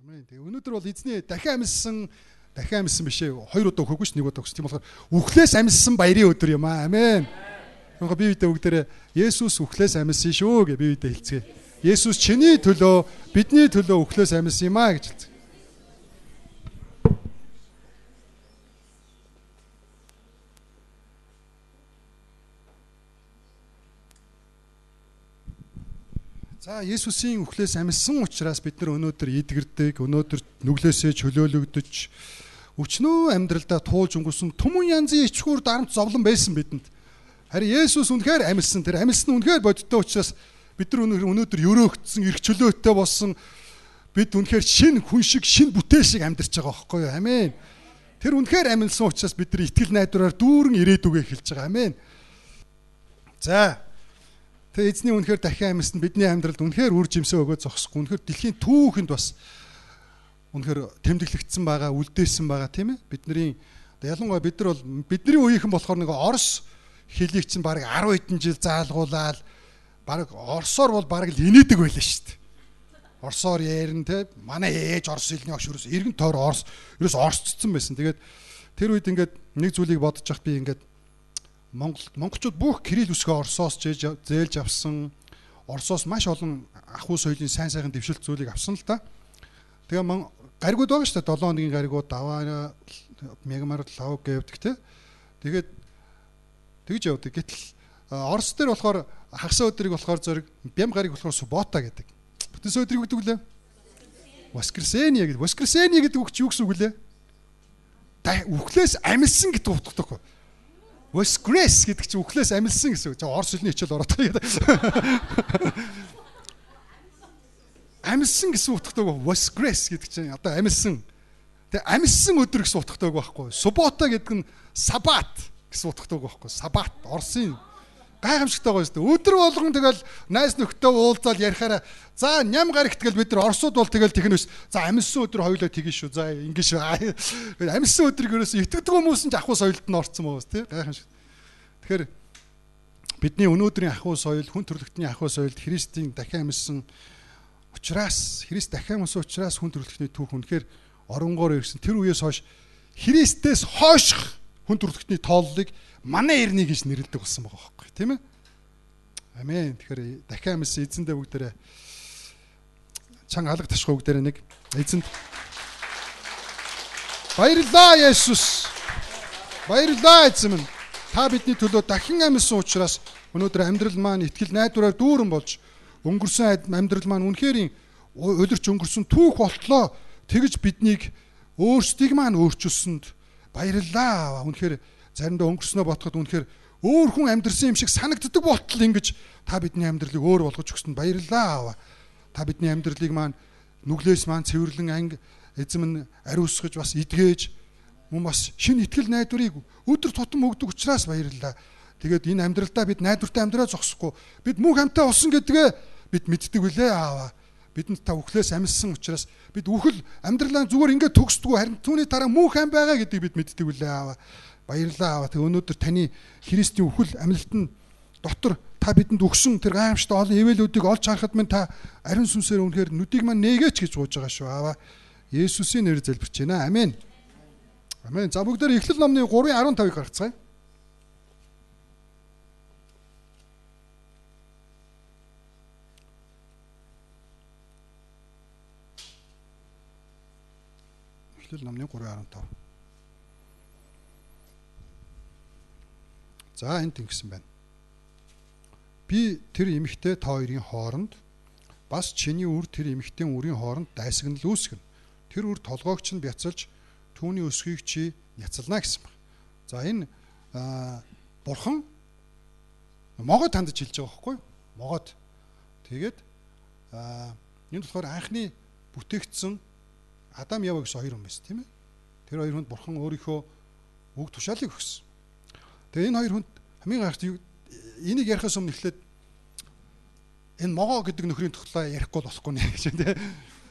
Амен. Тэгээ өнөөдөр бол эзний дахин амьссан биш ээ. Хоёр удаа өгөхгүй ш, нэг удаа өгсөн. Тийм болохоор үхлээс амьссан баярын өдөр юм аа. Амен. Гэхдээ би бидээ бүгдээрээ Есүс үхлээс амьссан шүү гэж би бидээ хэлцгээе. Есүс чиний төлөө, бидний төлөө үхлээс амьссан юм аа гэж хэлцгээе. За Есүсийн үхлээс амьссан учраас бид нар өнөөдөр эдгэрдэг, өнөөдөр нүглээсээ чөлөөлөгдөж өчнөө амьдралдаа туулж өнгөрсөн түмэн янзын ичхүүр дарамт зовлон байсан бидэнд. Харин Есүс үнэхээр амьссан, тэр амьссан нь үнэхээр бодиттой учраас бид нар өнөөдөр өрөөгдсөн, эрх чөлөөтэй болсон, бид үнэхээр шинэ хүн шиг, шинэ бүтээл шиг амьдарч байгаа байхгүй юу? Амен. Тэр үнэхээр амьссан учраас бид нар итгэл найдвараар дүүрэн ирээдүгээ эхэлж байгаа. Амен. За Тэгээ эзний үнэхээр дахин амьсна бидний амьдралд үнэхээр үр жимсээ өгөөд зогсохгүй. Үнэхээр дэлхийн түүхэнд бас үнэхээр тэмдэглэгдсэн байгаа, үлдээсэн байгаа, тийм ээ. Бидний ялангуяа бид нар бол бидний үеийнхэн болохоор нэг Орос хэлийг чинь бараг 10 хэдэн жил заалгуулаад бараг Оросоор бол бараг л инээдэг байлаа шүү дээ. Оросоор ярина те. Манай ээж Орос хэлний огш ерөөс эргэн тойр Орос ерөөс орсцсон байсан. Тэгээд тэр үед ингээд нэг зүйлийг бодож явах би ингээд Монголчууд бүх Кирилл үсгээ Оросоос зээлж авсан. Оросоос маш олон ахуй соёлын сайн сайхан дэвшилт зүйлийг авсан л та. Тэгээ гаригууд байгаа шүү дээ. 7 хоногийн гаригууд даваа мягмар лав гэвдэг те. Тэгээд тэгж явдаг. Гэтэл Орос дээр болохоор хагас өдрийг болохоор зэрэг бям гариг болохоор суббота гэдэг. Бүтэн өдрийг өгдөг лээ. Воскресенье гэдэг. Воскресенье гэдэг үг чи юу гэсэн үг лээ? Үхлээс амьссан гэдэг утгатай байхгүй. Воскрес гэдэг чинь үхлээс амьссан гэсэн үг. За Орос хэлний хичээл ороод байгаа. Амьссан гэсэн утгатай үг. Воскрес гэдэг чинь одоо амьссан. Тэгээ амьссан өдөр гэсэн утгатай үг байхгүй. Суббота гэдэг нь сабат гэсэн утгатай үг байхгүй. Сабат Оросын гайхамшигтай гоё шүү дээ. Өдөр болгон тэгэл найз нөхдөд уулзаал ярихаараа за ням гарагт гэл бид нар Оросууд бол тэгэл тэгнэ биш. За амьссан өдөр хоёулаа тэгнэ шүү. За ингэ шүү. Амьссан өдрийг ерөөсөө итгэдэг хүмүүс нь ч ахуй соёлд нь орцсон байгаа тий. Гайхамшиг. Тэгэхээр бидний өнөөдрийн ахуй соёл, хүн төрөлхтний ахуй соёлд Христийн дахин амьссан учраас, Христ дахин амьссан учраас хүн төрөлхтний түүх үнэхээр оронгоор ирсэн. Тэр үеэс хойш Христээс хойших хүн төрөлхтний тооллыг манай эрний гэж нэрлэдэг болсон байгаа байхгүй тийм ээ. Амен. Тэгэхээр дахин амьссан эзэндээ бүгдээрээ чанга алга ташгүй бүгдээрээ нэг эзэнд баярлалаа Есүс. Баярлалаа эзэн минь. Та бидний төлөө дахин амьссан учраас өнөөдөр амьдрал маань итгэл найдвараар дүүрэн болж өнгөрсөн амьдрал маань үнэхээр улирч өнгөрсөн түүх болтлоо тэгж биднийг өөрсдийг маань өөрчилсөнд баярлалаа. Үнэхээр заримдаа өнгөрснөө бодоход үнэхээр өөр хүн амьдрсан юм шиг санагддаг болтол ингэж та бидний амьдралыг өөр болгож өгсөнд баярлалаа. Та бидний амьдралыг маань нүглээс маань цэвэрлэн анги эзэм нь ариусгаж бас эдгэж мөн бас шинэ итгэл найдварыг өдөр тутам өгдөг учраас баярлалаа. Тэгээд энэ амьдралдаа бид найдвартай амьдраа зогсохгүй бид мөнх амьтаа болсон гэдгээ бид мэддэг үлээ аава. Бидэнд та үхлээс амьссан учраас бид үхэл амьдралаа зүгээр ингээд төгсдөггүй харин түүний дараа мөнх ам байгаа гэдгийг бид мэддэг үлээ аава. Баярлалаа аава. Тэг өнөөдөр таны Христийн үхэл амьлалт нь дотор та бидэнд өгсөн тэр гайхамшигтай олон ивэлүүдийг олж харахад минь та ариун сүнсээр үнэхээр нүдийг маань нээгээч гэж гуйж байгаа шүү аава. Есүсийн нэрээр залбирч байна. Амен. Амен. За бүгдээр Эхлэл номны 3:15-ыг гаргацгаая. Эхлэл номны 3:15. За энд ингэсэн байна. Би тэр эмэгтэй та хоёрын хооронд бас чиний үр тэр эмэгтэйн үрийн хооронд дайсагнал үүсгэнэ. Тэр үр толгойг чинь бяцалж түүний өсгийг чи няцална гэсэн баг. За энэ бурхан могод хандаж хэлж байгаа байхгүй юу? Могод. Тэгээд энд болохоор анхны бүтээгдсэн Адам Ява гэсэн хоёр хүн байсан тийм ээ. Тэр хоёр хүнд бурхан өөрийнхөө үг тушаалыг өгсөн. Тэгээ энэ хоёр хүнд хамгийн анх энийг ярихаас өмнө эхлээд энэ могоо гэдэг нөхрийн тухай ярихгүй болохгүй нэ гэж тийм.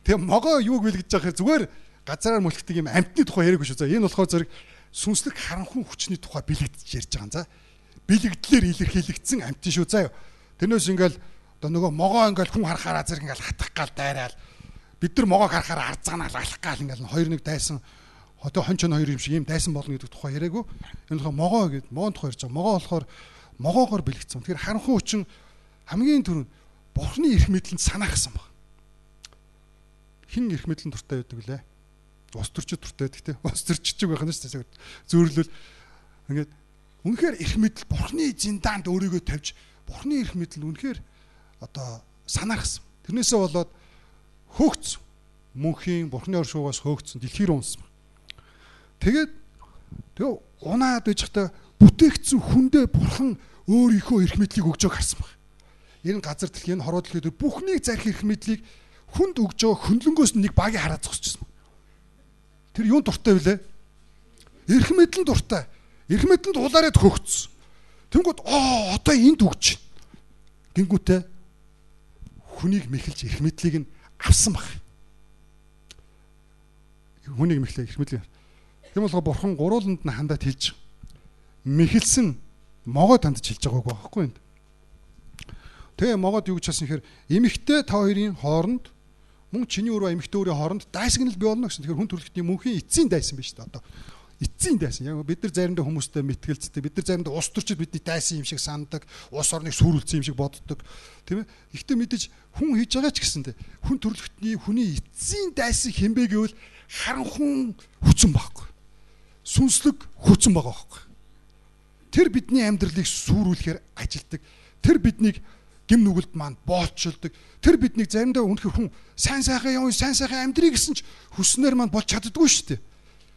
Тэгээ могоо юуг бэлгэж байгаа хэрэг зүгээр газраар мөлхдөг юм амьтны тухай яриаггүй шүү. За энэ болохоор зэрэг сүнслэг харанхуй хүчний тухай бэлэгдэж ярьж байгаа юм за. Бэлэгдлэр илэрхийлэгдсэн амьтан шүү заа. Тэрнээс ингээл одоо нөгөө могоо ингээл хүн харахаараа зэрэг ингээл хатах гал дайраал Бид нар могоог харахаар арцганаал алах гал ингээл хоёр нэг дайсан одоо хонч хоёр юм шиг ийм дайсан болно гэдэг тухай яриаггүй. Энэ болохоор могоо гэдэг могоон тухай ярьж байгаа. Могоо болохоор могоогоор бэлэгдсэн. Тэгэхээр харанхуй хүчин хамгийн түрүүнд Бурхны эрх мэдлэнд санаахсан баг. Хэн эрх мэдлэн дуртай байдаг лээ? Ус төрчид дуртай байдаг те. Ус төрчид байх нь шүү дээ. Зөөрлөл ингээд үнэхээр эрх мэдэл Бурхны зиндаанд өөрийгөө тавьж Бурхны эрх мэдэл үнэхээр одоо санаархсан. Тэрнээсээ болоод хөөгцсөн. Мөнхийн Бурхны оршуугаас хөөгцсөн, дэлхий рүү унсан. Тэгээд тэгээ унаад байж байхдаа бүтээгдсэн хүндээ Бурхан өөрийнхөө эрх мэдлийг өгж байгааг харсан баг. Энэ газар дэлхий, энэ хорвоо дэлхий дээр бүхнийг зарих эрх мэдлийг хүнд өгж байгаа хөндлөнгөөс нэг багийг хараад зогсчихсон. Тэр юун дуртай вүлээ? Эрх мэдлэн дуртай. Эрх мэдлэнд улаарад хөөгцсөн. Тэнгүүд одоо энд өгч. Гингүүтээ хүнийг мэхэлж эрх мэдлийг нь авсан баг. Хүнийг мэхлээ эрх мэдлийг. Тийм болохоор Бурхан гурууланд нь хандаад хэлж мэхэлсэн могоо танд хэлж байгааг байхгүй энд. Тэгээ могоод юу гэж хэлсэн гэхээр эмэгтэй та хоёрын хооронд мөн чиний өрөө эмэгтэй өрийн хооронд дайсагнал бий болно гэсэн. Тэгэхээр хүн төрөлхтний мөнхийн эцсийн дайсан биш үү одоо. Эцсийн дайсан. Яг бид нар заримдаа хүмүүстэй мэтгэлцдэг. Бид нар заримдаа улс төрчид бидний дайсан юм шиг сандаг, улс орныг сүрүүлсэн юм шиг боддог. Тийм ээ. Гэхдээ мэдээж хүн хийж байгаа ч гэсэндээ хүн төрөлхтний хүний эцсийн дайсан хэмбэ гэвэл харанхуй хүчин байхгүй. Сүнслэг хүчин байгаа байхгүй. Тэр бидний амьдралыг сүрүүлэхээр ажилдаг. Тэр биднийг гим нүгэлд маань боолчилдог. Тэр биднийг заримдаа үнэхээр хүн сайн сайхан явна, сайн сайхан амьдрий гэсэн ч хүснээр маань болж чаддаггүй шүү дээ.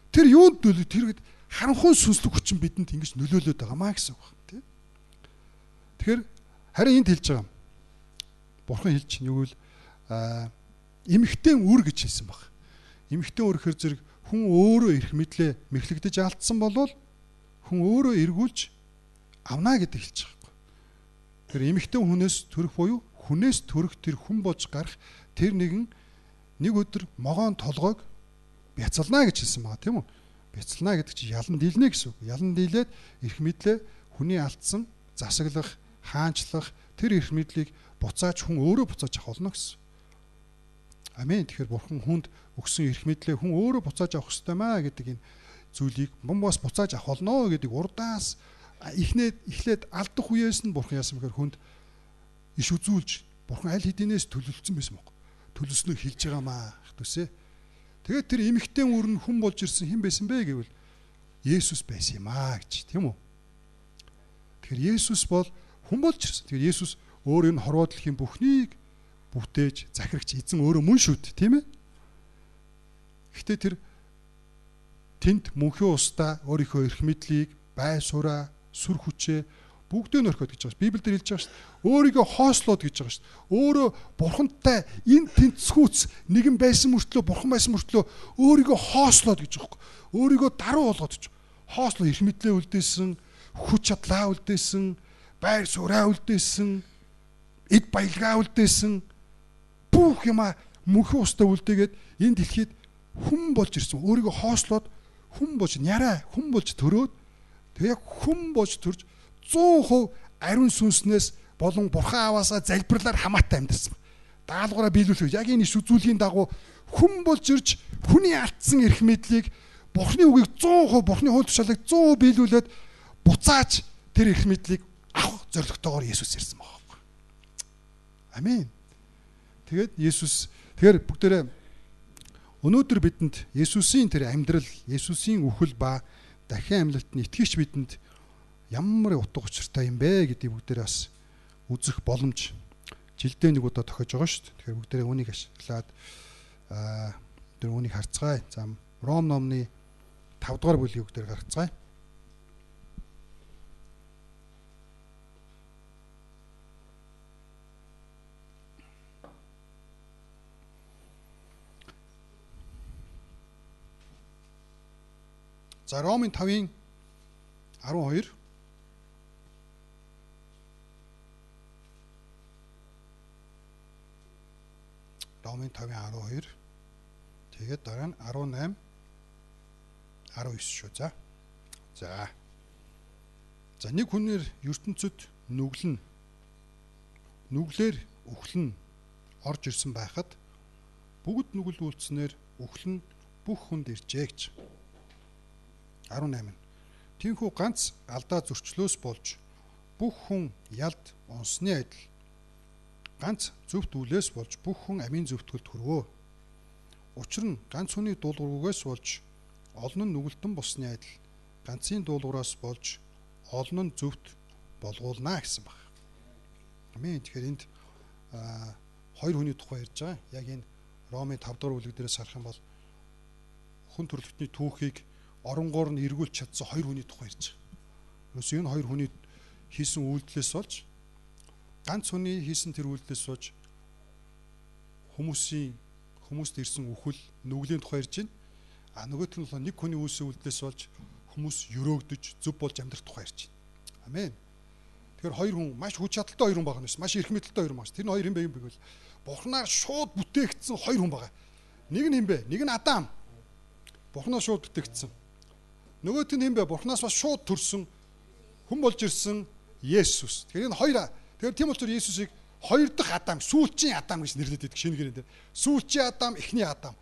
Тэр юунд нөлөө тэр харанхуй сүнслэг хүчин бидэнд ингэж нөлөөлөд байгаа маа гэсэн үг байна тий. Тэгэхээр харин энд хэлж байгаа юм. Бурхан хэлж чинь юу вэ? Эмэгтэй үр гэж хэлсэн баг. Эмэгтэй үр гэхэр зэрэг хүн өөрөө эрх мэдлээ мэхлэгдэж алдсан болвол хүн өөрөө эргүүлж авна гэдэг хэлж байгаа. Тэр эмэгтэй хүнээс төрөх буюу хүнээс төрөх тэр хүн болж гарах тэр нэгэн нэг өдөр могоон толгойг бяцална гэж хэлсэн байгаа тийм үү? Бяцална гэдэг чинь ялан дийлнэ гэсэн үг. Ялан дийлээд эрх мэдлээ хүний алдсан засаглах, хаанчлах тэр эрх мэдлийг буцааж хүн өөрөө буцааж авах болно гэсэн. Амен. Тэгэхээр Бурхан хүнд өгсөн эрх мэдлээ хүн өөрөө буцааж авах ёстой маа гэдэг энэ зүйлийг мөн бас буцааж авах болно гэдэг урдаас эхлээд алдах үеэс нь Бурхан яасан бэхээр хүнд иш үзүүлж Бурхан аль хэдийнээс төлөвлөсөн байсан баг. Төлөвлөснөө хэлж байгаа маа төсөө. Тэгээд тэр эмэгтэй үр нь хүн болж ирсэн хэн байсан бэ гэвэл Есүс байсан юм аа гэж тийм үү? Тэгэхээр Есүс бол хүн болж ирсэн. Тэгэхээр Есүс өөр энэ хорвоо дэлхийн бүхнийг бүтээж захирагч эзэн өөрөө мөн шүү дээ тийм ээ? Гэхдээ тэр тэнд мөнхийн устдаа өөрийнхөө эрх мэдлийг, бай сураа, сүр хүчээ бүгдөө нөрхөд гэж байгаа шүү. Библиэлд хэлж байгаа шүү. Өөрийгөө хоослоод гэж байгаа шүү. Өөрөө бурхантай энэ тэнцвүүц нэгэн байсан мөртлөө бурхан байсан мөртлөө өөрийгөө хоослоод гэж байгаа байхгүй. Өөрийгөө даруй болгоод гэж. Хоослоо эрх мэдлээ үлдээсэн, хүч чадлаа үлдээсэн, байр сууриа үлдээсэн, эд баялгаа үлдээсэн. Бүх юмаа мөнхийн устдаа үлдээгээд энэ дэлхийд хүн болж ирсэн. Өөрийгөө хоослоод хүн болж няраа хүн болж төрөөд тэг яг хүн болж төрж 100% ариун сүнснээс болон бурхан ааваасаа залбирлаар хамаатай амьдарсан. Даалгавраа биелүүлэх яг энэ иш үзүүлгийн дагуу хүн болж ирж хүний алдсан эрх мэдлийг бурхны үгийг 100% бурхны хууль тушаалыг 100% биелүүлээд буцааж тэр эрх мэдлийг авах зорилготойгоор Есүс ирсэн байгаа байхгүй. Амен. Тэгээд Есүс тэгэхээр бүгдээрээ өнөөдөр бидэнд Есүсийн тэр амьдрал, Есүсийн үхэл ба дахин амьлалт нь итгэгч бидэнд ямар утга учиртай юм бэ гэдгийг бүгдээрээ бас үзэх боломж жилдээ нэг удаа тохиож байгаа шүү дээ. Тэгэхээр бүгдээрээ үүнийг ашиглаад тэр үүнийг харцгаая. За Ром номны 5 дугаар бүлгийг бүгдээр гаргацгаая. За Ромын 5-ын 12 Ромын 5-ын 12 тэгээд дараа нь 18 19 шүү. За. За. За нэг хүнээр ертөнцид нүглэн нүглээр үхлэн орж ирсэн байхад бүгд нүгэл үйлдснээр үхэл нь бүх хүнд иржээ гэж. 18. Тинхүү ганц алдаа зөрчлөөс болж бүх хүн ялд унсны адил ганц зөвхт үлээс болж бүх хүн амийн зөвтгөлд хүрвөө. Учир нь ганц хүний дуулуургүйгээс болж олон нь нүгэлтэн болсны адил ганцын дуулуураас болж олон нь зөвхт болгуулнаа гэсэн баг. Амен. Тэгэхээр энд хоёр хүний тухай ярьж байгаа. Яг энэ Ромын 5 дугаар бүлэг дээрээс харах юм бол хүн төрөлхтний түүхийг оронгоор нь эргүүлж чадсан хоёр хүний тухай ярьж байгаа. Ерөөсөө энэ хоёр хүний хийсэн үйлдэлээс болж ганц хүний хийсэн тэр үйлдэлээс болж хүмүүст ирсэн үхэл, нүглийн тухай ярьж байна. А нөгөөх нь болохоор нэг хүний үйлсэн үйлдэлээс болж хүмүүс өрөөгдөж зөв болж амьдрах тухай ярьж байна. Амен. Тэгэхээр хоёр хүн маш хүч чадалтай хоёр хүн байгаа юм шиг, маш эрх мэдэлтэй хоёр хүн байгаа. Тэр нь хоёр юм бэ юм бэ гэвэл Бурхнаар шууд бүтээгдсэн хоёр хүн байгаа. Нэг нь хэн бэ? Нэг нь Адам. Бурхнаар шууд бүтээгдсэн. Нөгөөх нь хэн бэ? Бурхнаас бас шууд төрсөн хүн болж ирсэн Есүс. Тэгэхээр энэ хоёр, тэгэхээр тийм учраас Есүсийг хоёр дахь Адам, сүүлчийн Адам гэж нэрлэдэг байдаг шинэ гэрэн дээр. Сүүлчийн Адам, эхний Адам.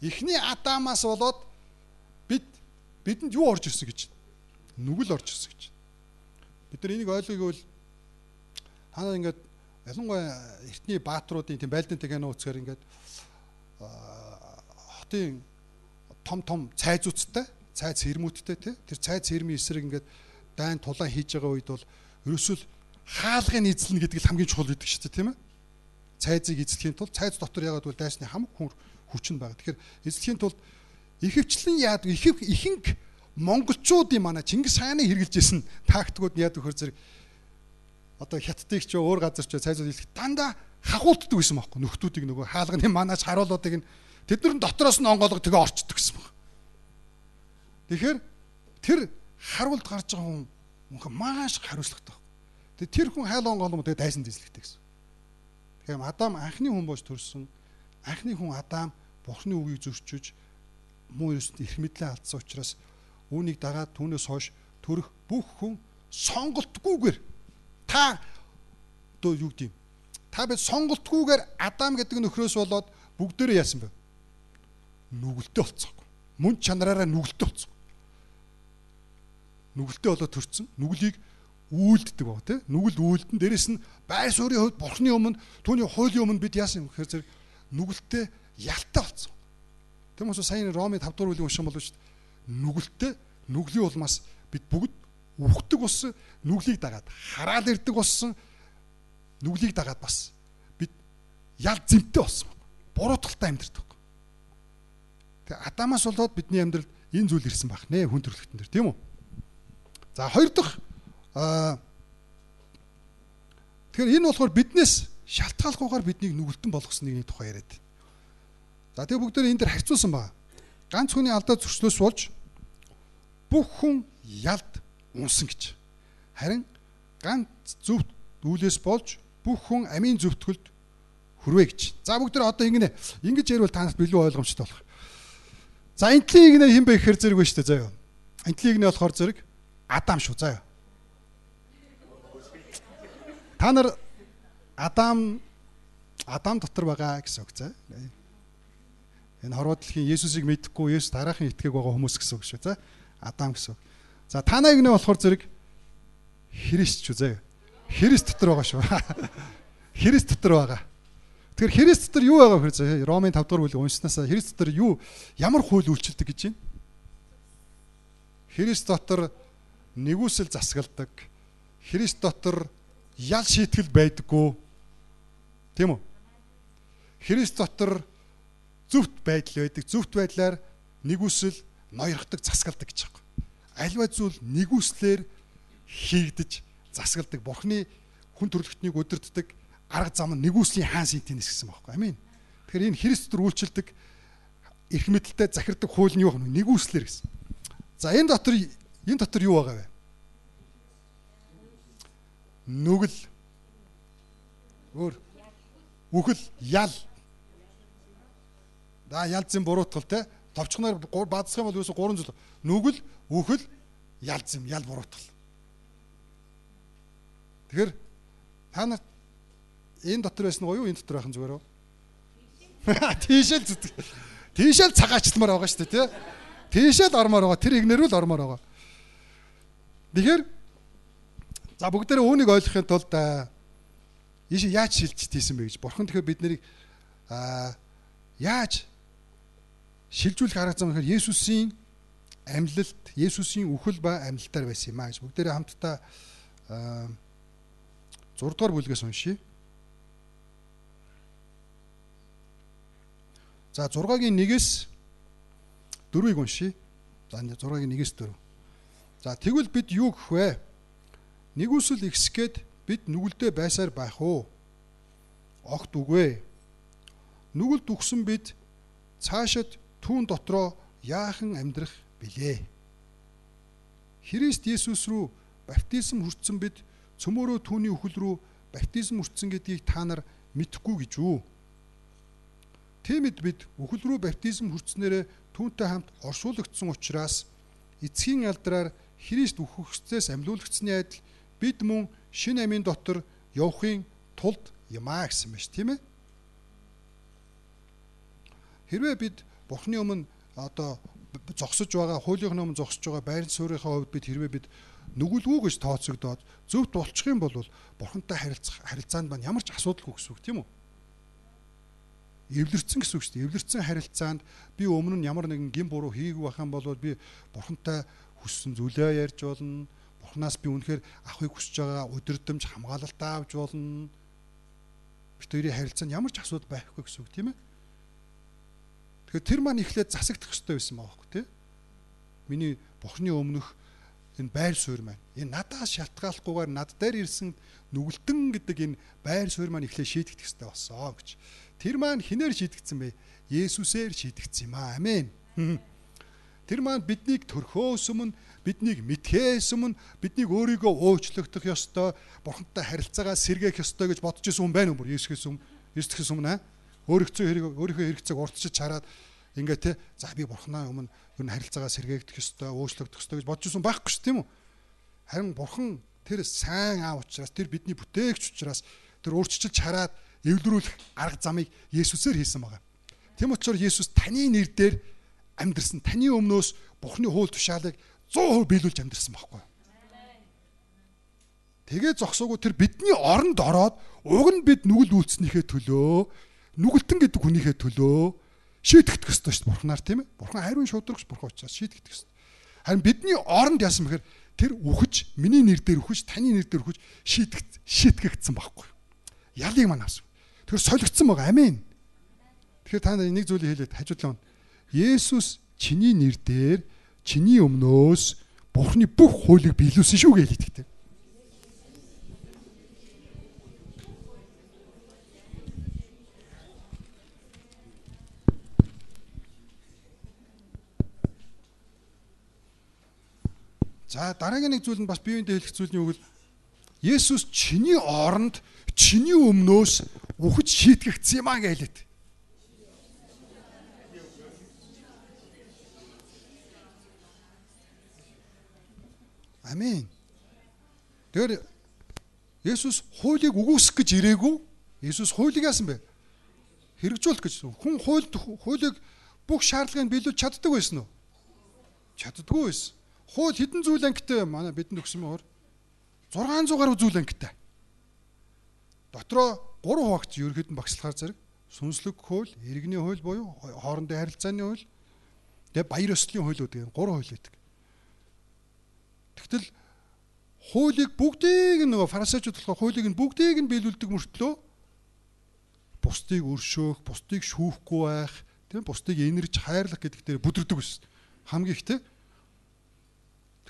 Эхний Адамаас болоод бидэнд юу орж ирсэн гэж? Нүгэл орж ирсэн гэж. Бид нар энийг ойлгоёг бол та нар ингээд ялангуяа эртний баатруудын тийм байлдан кино үзэхээр ингээд хотын том том цайзуудтай, цайз хэрмүүттэй тий. Тэр цайз хэрмийн эсрэг ингээд дайн тулаан хийж байгаа үед бол ерөөсөө хаалгыг эзлэнэ гэдэг л хамгийн чухал гэдэг шүү дээ, тийм ээ. Цайзыг эзлэхийн тулд цайз дотор яагаад гэвэл дайсны хамаг хүч нь байгаа. Тэгэхээр эзлэхийн тулд ихэвчлэн яадаг ихэнх монголчуудын манай Чингис хааны хэрэгжилж исэн тактикууд нь яадаг хөр зэрэг одоо хятадыг ч өөр газар ч цайзууд хэлэх дандаа хахуулддаг байсан байхгүй нөхдүүдийг нөгөө хаалганы манаач харуулуудыг нь тэд нар дотроос нь онгоолго тэгээ орчдөг гэсэн баг. Тэгэхээр тэр харуулд гарч байгаа хүн мөнхө маш хариуцлагатай. Тэгээ тэр хүн хайл онгоолго тэгээ дайсан зэзлэгтэй гэсэн. Тэгэхээр Адам анхны хүн болж төрсөн. Анхны хүн Адам Бурхны үгийг зөрчиж муу ерөөсөнд эрх мэдлээ алдсан учраас үүнийг дагаад түүнээс хойш төрөх бүх хүн сонголтгүйгээр та одоо юу гэдэг юм? Та бид сонголтгүйгээр Адам гэдэг нөхрөөс болоод бүгдээрээ яасан бэ? Нүгэлтэй болцсон. Мөн чанараараа нүгэлтэй болцсон. Нүгэлтэй болоод төрсөн. Нүглийг үйлддэг баг тий. Нүгэл үйлдэн дээрэс нь байр суурийн хувьд Бурхны өмнө түүний хуулийн өмнө бид яасан юм гэхээр зэрэг нүгэлтэй ялтай болцсон. Тийм учраас сая Ромын 5 дугаар бүлгийг унших юм бол шүү дээ. Нүгэлтэй нүглийн улмаас бид бүгд үхдэг болсон, нүглийг дагаад хараал ирдэг болсон, нүглийг дагаад бас бид ял зэмтэй болсон. Буруутгалтай амьдардаг. Тэгээ Адамаас болоод бидний амьдралд энэ зүйл ирсэн байх нэ хүн төрөлхтөн дээр, тийм үү? За хоёр дахь тэгэхээр энэ болохоор биднээс шалтгаалгүйгээр биднийг нүгэлтэн болгосон нэгний тухай яриад. За тэгээ бүгдээр энэ дэр харьцуулсан байна. Ганц хүний алдаа зөрчлөөс болж бүх хүн ялд унсан гэж. Харин ганц зөвхт үлээс болж бүх хүн амийн зөвтгөлд хүрвэ гэж. За бүгдээр одоо ингэнэ. Ингэж ярил та нарт илүү ойлгомжтой болох. За энтлийн игнэ хэн бэ гэхээр зэрэг байна шүү дээ заяа. Энтлийн игнэ болохоор зэрэг Адам шүү заяа. Та нар Адам дотор байгаа гэсэн үг заа. Энэ хорвоо дэлхийн Есүсийг мэдэхгүй, Есүс дараахан итгээг байгаа хүмүүс гэсэн үг шүү заа. Адам гэсэн үг. За танаа игнэ болохоор зэрэг Христ шүү заа. Христ дотор байгаа шүү. Христ дотор байгаа. Тэгэхээр Христ дотор юу байгаа вэ гэхээр Ромын 5 дугаар бүлгийг уншсанаас Христ дотор юу ямар хууль үйлчилдэг гэж байна? Христ дотор нэгүсэл засгалдаг. Христ дотор ял шийтгэл байдаггүй. Тийм үү? Христ дотор зөвхт байдал байдаг. Зөвхт байдлаар нэгүсэл ноёрхдаг, засгалдаг гэж байгаа. Альва зүйл нэгүслээр хийгдэж засгалдаг. Бурхны хүн төрөлхтнийг удирддаг арга зам нь нэгүслийн хаан синтенэс гэсэн байхгүй. Амин. Тэгэхээр энэ Христ дотор үйлчилдэг эрх мэдэлтэй захирдаг хууль нь юу вэ? Нэгүслэр гэсэн. За энэ дотор юу байгаа вэ? Нүгэл, өөр үхэл, ял. Да ял зэм буруутгал те. Товчхоноор баадсах юм бол ерөөсө гурван зүйл. Нүгэл, үхэл, ял зэм, ял буруутгал. Тэгэхээр та нар энэ дотор байсан гоё юу? Энэ дотор байх нь зүгээр үү? Тийшэл зүтгэх. Тийшэл цагаачлмаар байгаа шүү дээ, тий? Тийшэл ормоор байгаа. Тэр игнэр л ормоор байгаа. Тэгэхээр за бүгдээрээ үүнийг ойлгохын тулд ийш яаж шилжиж тийсэн бэ гэж. Бурхан тэгэхээр бид нарыг яаж шилжүүлэх арга зам гэхээр Есүсийн амьлалт, Есүсийн үхэл ба амьлалтаар байсан юм а гэж. Бүгдээрээ хамтдаа 6 дугаар бүлгээс уншийе. За 6-гийн 1-ээс 4-ийг уншийе. За 6-гийн 1-ээс 4. За тэгвэл бид юу гэх вэ? Нэгүсэл ихсгээд бид нүгэлдээ байсаар байх уу? Огт үгүй. Нүгэлд үхсэн бид цаашид түүн дотроо яахан амьдрах билээ? Христ Есүс рүү баптизм хүртсэн бид цөмөөрөө түүний үхэл рүү баптизм хүртсэн гэдгийг та нар мэдэхгүй гэж үү? Тиймэд бид үхэл рүү баптизм хүртснээрээ түүнтэй хамт оршуулгдсан учраас эцгийн алдраар Христ үхэгсдээс амьлуулагдсаны адил бид мөн шинэ амийн дотор явахын тулд юмаа гэсэн байна ш, тийм ээ? Хэрвээ бид Бурхны өмнө одоо зогсож байгаа, хуулийн өмнө зогсож байгаа байран суурийнхаа хувьд бид хэрвээ бид нүгэлгүй гэж тооцогдоод зөвхт болчих юм бол Бурхантай харилцаанд маань ямар ч асуудалгүй гэсэн үг, тийм үү? Эвлэрсэн гэсэн үг шүү дээ. Эвлэрсэн харилцаанд би өмнө нь ямар нэгэн гин буруу хийгээгүй байх юм бол би Бурхантай хүссэн зүйлээ ярьж болно. Бурханаас би үнэхээр авахыг хүсэж байгаа удирдамж, хамгаалалт авч болно. Бид хоёрын харилцаанд ямар ч асуудал байхгүй гэсэн үг, тийм ээ? Тэгэхээр тэр маань эхлээд засагдах ёстой байсан байгаа байхгүй, тийм? Миний Бурханы өмнөх энэ байр суурь маань энэ надаас шалтгааллахгүйгээр над дээр ирсэн нүгэлтэн гэдэг энэ байр суурь маань эхлээд шийдэгдэх ёстой болсон гэж. Тэр маань хинээр шийдэгдсэн бэ? Есүсээр шийдэгдсэн юм аа. Амен. Тэр маань биднийг төрхөөс өмнө, биднийг мэдхээс өмнө, биднийг өөрийгөө уучлагдах ёстой, Бурхантай харилцаагаа сэргээх ёстой гэж бодож исэн хүн байна уу? Есүсээс өмнө, Есүсээс өмнө өөрийнхөө хэрэгцээг уртчиж хараад ингээ те, за би Бурханаа өмнө ер нь харилцаагаа сэргээгдэх ёстой, уучлагдах ёстой гэж бодож исэн байхгүй шүү, тийм үү? Харин Бурхан тэр сайн аав учраас, тэр бидний бүтээгч учраас тэр урьдчилж хараад эвлэрүүлэх арга замыг Есүсээр хийсэн байгаа. Тийм учраас Есүс таны нэр дээр амьдрсан, таны өмнөөс Бурханы хууль тушаалыг 100% биелүүлж амьдрсан байхгүй. Тэгээ зогсоогүй тэр бидний оронд ороод уг нь бид нүгэл үйлцснийхээ төлөө, нүгэлтэн гэдэг хүнийхээ төлөө шийтгэх ёстой шүү дээ Бурханаар, тийм ээ? Бурхан ариун шударгач Бурхан учраас шийтгэх ёстой. Харин бидний оронд яасан бэхээр тэр үхэж, миний нэр дээр үхэж, таны нэр дээр үхэж шийтгэгдсэн байхгүй. Ялыг маань авсан. Тэгэхээр солигдсон байгаа. Амен. Тэгэхээр та нар нэг зүйлийг хэлээд хажуудлаа. Есүс чиний нэр дээр, чиний өмнөөс Бурхны бүх хуулийг биелүүлсэн шүү гэж хэлдэг. За дараагийн нэг зүйл нь бас биеиндээ хэлэх зүйлний үг л Есүс чиний оронд, чиний өмнөөс үхэж шийтгэгдсэн юм аа гэж хэлээд. Амен. Тэгэхээр Есүс хуулийг үгүйсгэх гэж ирээгүй. Есүс хуулийг яасан бэ? Хэрэгжүүлэх гэж. Хүн хуулийг бүх шаардлагыг биелүүлж чаддаг байсан уу? Чаддаггүй байсан. Хууль хэдэн зүйл ангитай вэ? Манай бидэнд өгсөн мөр 600 гаруй зүйл ангитай. Дотроо 3 хуваагч ерөнхийд нь багслахаар зэрэг сүнслэг хууль, иргэний хууль буюу хоорондын харилцааны хууль, тэгээ баяр ёслолын хуулиуд гэх 3 хууль байдаг. Тэгтэл хуулийг бүгдийг нөгөө фарисеучуд болохоор хуулийг нь бүгдийг нь биелүүлдэг мөртлөө бусдыг өршөөх, бусдыг шүүхгүй байх, тийм бусдыг инэрч хайрлах гэдэг дээр бүдэрдэг байсан. Хамгийн ихтэй.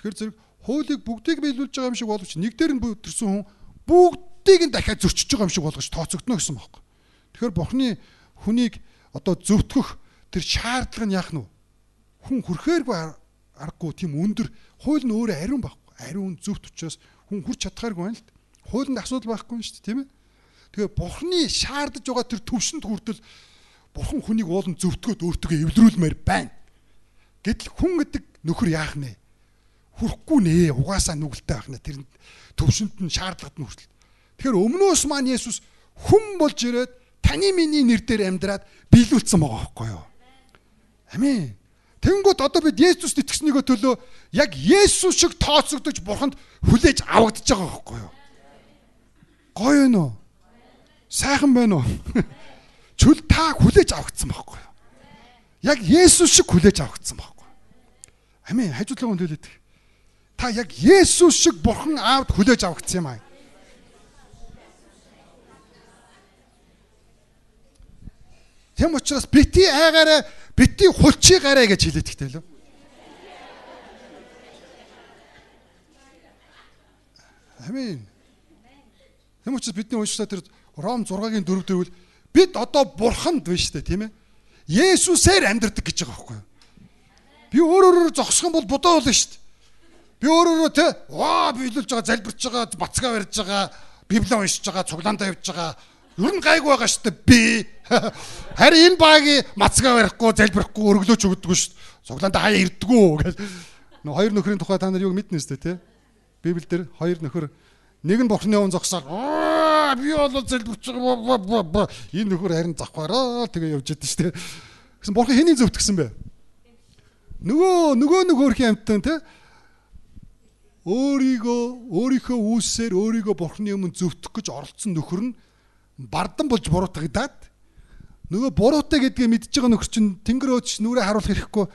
Тэгэхээр зэрэг хуулийг бүгдийг биелүүлж байгаа юм шиг боловч нэг дээр нь бүдэрсэн хүн бүгдийг нь дахиад зөрчиж байгаа юм шиг болгож тооцогдно гэсэн байхгүй. Тэгэхээр Бурхны хүнийг одоо зөвтгөх тэр шаардлага нь яах нь вэ? Хүн хүрхээргүй аргагүй тийм өндөр хууль нь өөрөө ариун байхгүй. Ариун зөвхт учраас хүн хүрч чадхааргүй байна л. Хуулинд асуудал байхгүй юм шүү дээ, тийм ээ. Тэгэхээр Бурхны шаардаж байгаа тэр төвшөнд хүртэл Бурхан хүнийг уулын зөвтгөөд өөртөө эвлэрүүлмээр байна. Гэтэл хүн гэдэг нөхөр яах нэ? Хүрхгүй нэ. Угаасаа нүгэлтэй байх нэ. Тэр төвшөнд нь шаардлагад нь хүртэл. Тэгэхээр өмнөөс маань Есүс хүн болж ирээд таны миний нэр дээр амьдраад биелүүлсэн байгаа байхгүй юу? Амен. Тэнгүүд одоо бид Есүст итгэснийгөө төлөө яг Есүс шиг тооцогдож Бурханд хүлээж авагдаж байгаа байхгүй юу? Гоё юм уу? Сайхан байна уу? Чөл та хүлээж авагдсан байхгүй юу? Яг Есүс шиг хүлээж авагдсан байхгүй юу? Амен. Хажуудлага төлөөд. Та яг Есүс шиг Бурхан Аавд хүлээж авагдсан юм аа. Тэм учраас бити айгаараа бити хулчи гараа гэж хэлээд ихтэй лөө. Амен. Тэм учраас бидний уншсаа тэр Ром 6-гийн 4 дэрвэл бид одоо Бурханд биш үү, тийм ээ? Есүсээр амьдардаг гэж байгаа байхгүй юу? Би өөрөөрөө зогсох юм бол бодоо болно шүү дээ. Би өөрөөрөө те ваа биелүүлж байгаа, залбирч байгаа, бацгаа барьж байгаа, Библийг уншиж байгаа, цуглаандаа явж байгаа. Ер нь гайгүй байгаа шүү дээ би. Харин энэ багийн мацгаа барихгүй, залбирахгүй, өргөлөөч өгдөггүй шүү дээ. Цуглаандаа хаяа ирдэггүй гэж. Нөө хоёр нөхрийн тухай та нар юуг мэднэ шүү дээ, те? Библиэлд хоёр нөхөр нэг нь Бурхны өмнө зогсоод би бол залбирч байгаа. Энэ нөхөр харин завхаараа тэгээ явж идэв шүү дээ. Гэсэн Бурхан хэний зөвтгсөн бэ? Нөгөө нөхөрхийн амьтан те өөрийнхөө үүсээр өөрийгөө Бурхны өмнө зөвтгөх гэж оролцсон нөхөр нь бардан болж буруутгагдаад нөгөө буруутай гэдгээ мэдж байгаа нөхөр чинь тэнгэр өөч нүрээ харуулах хэрэггүй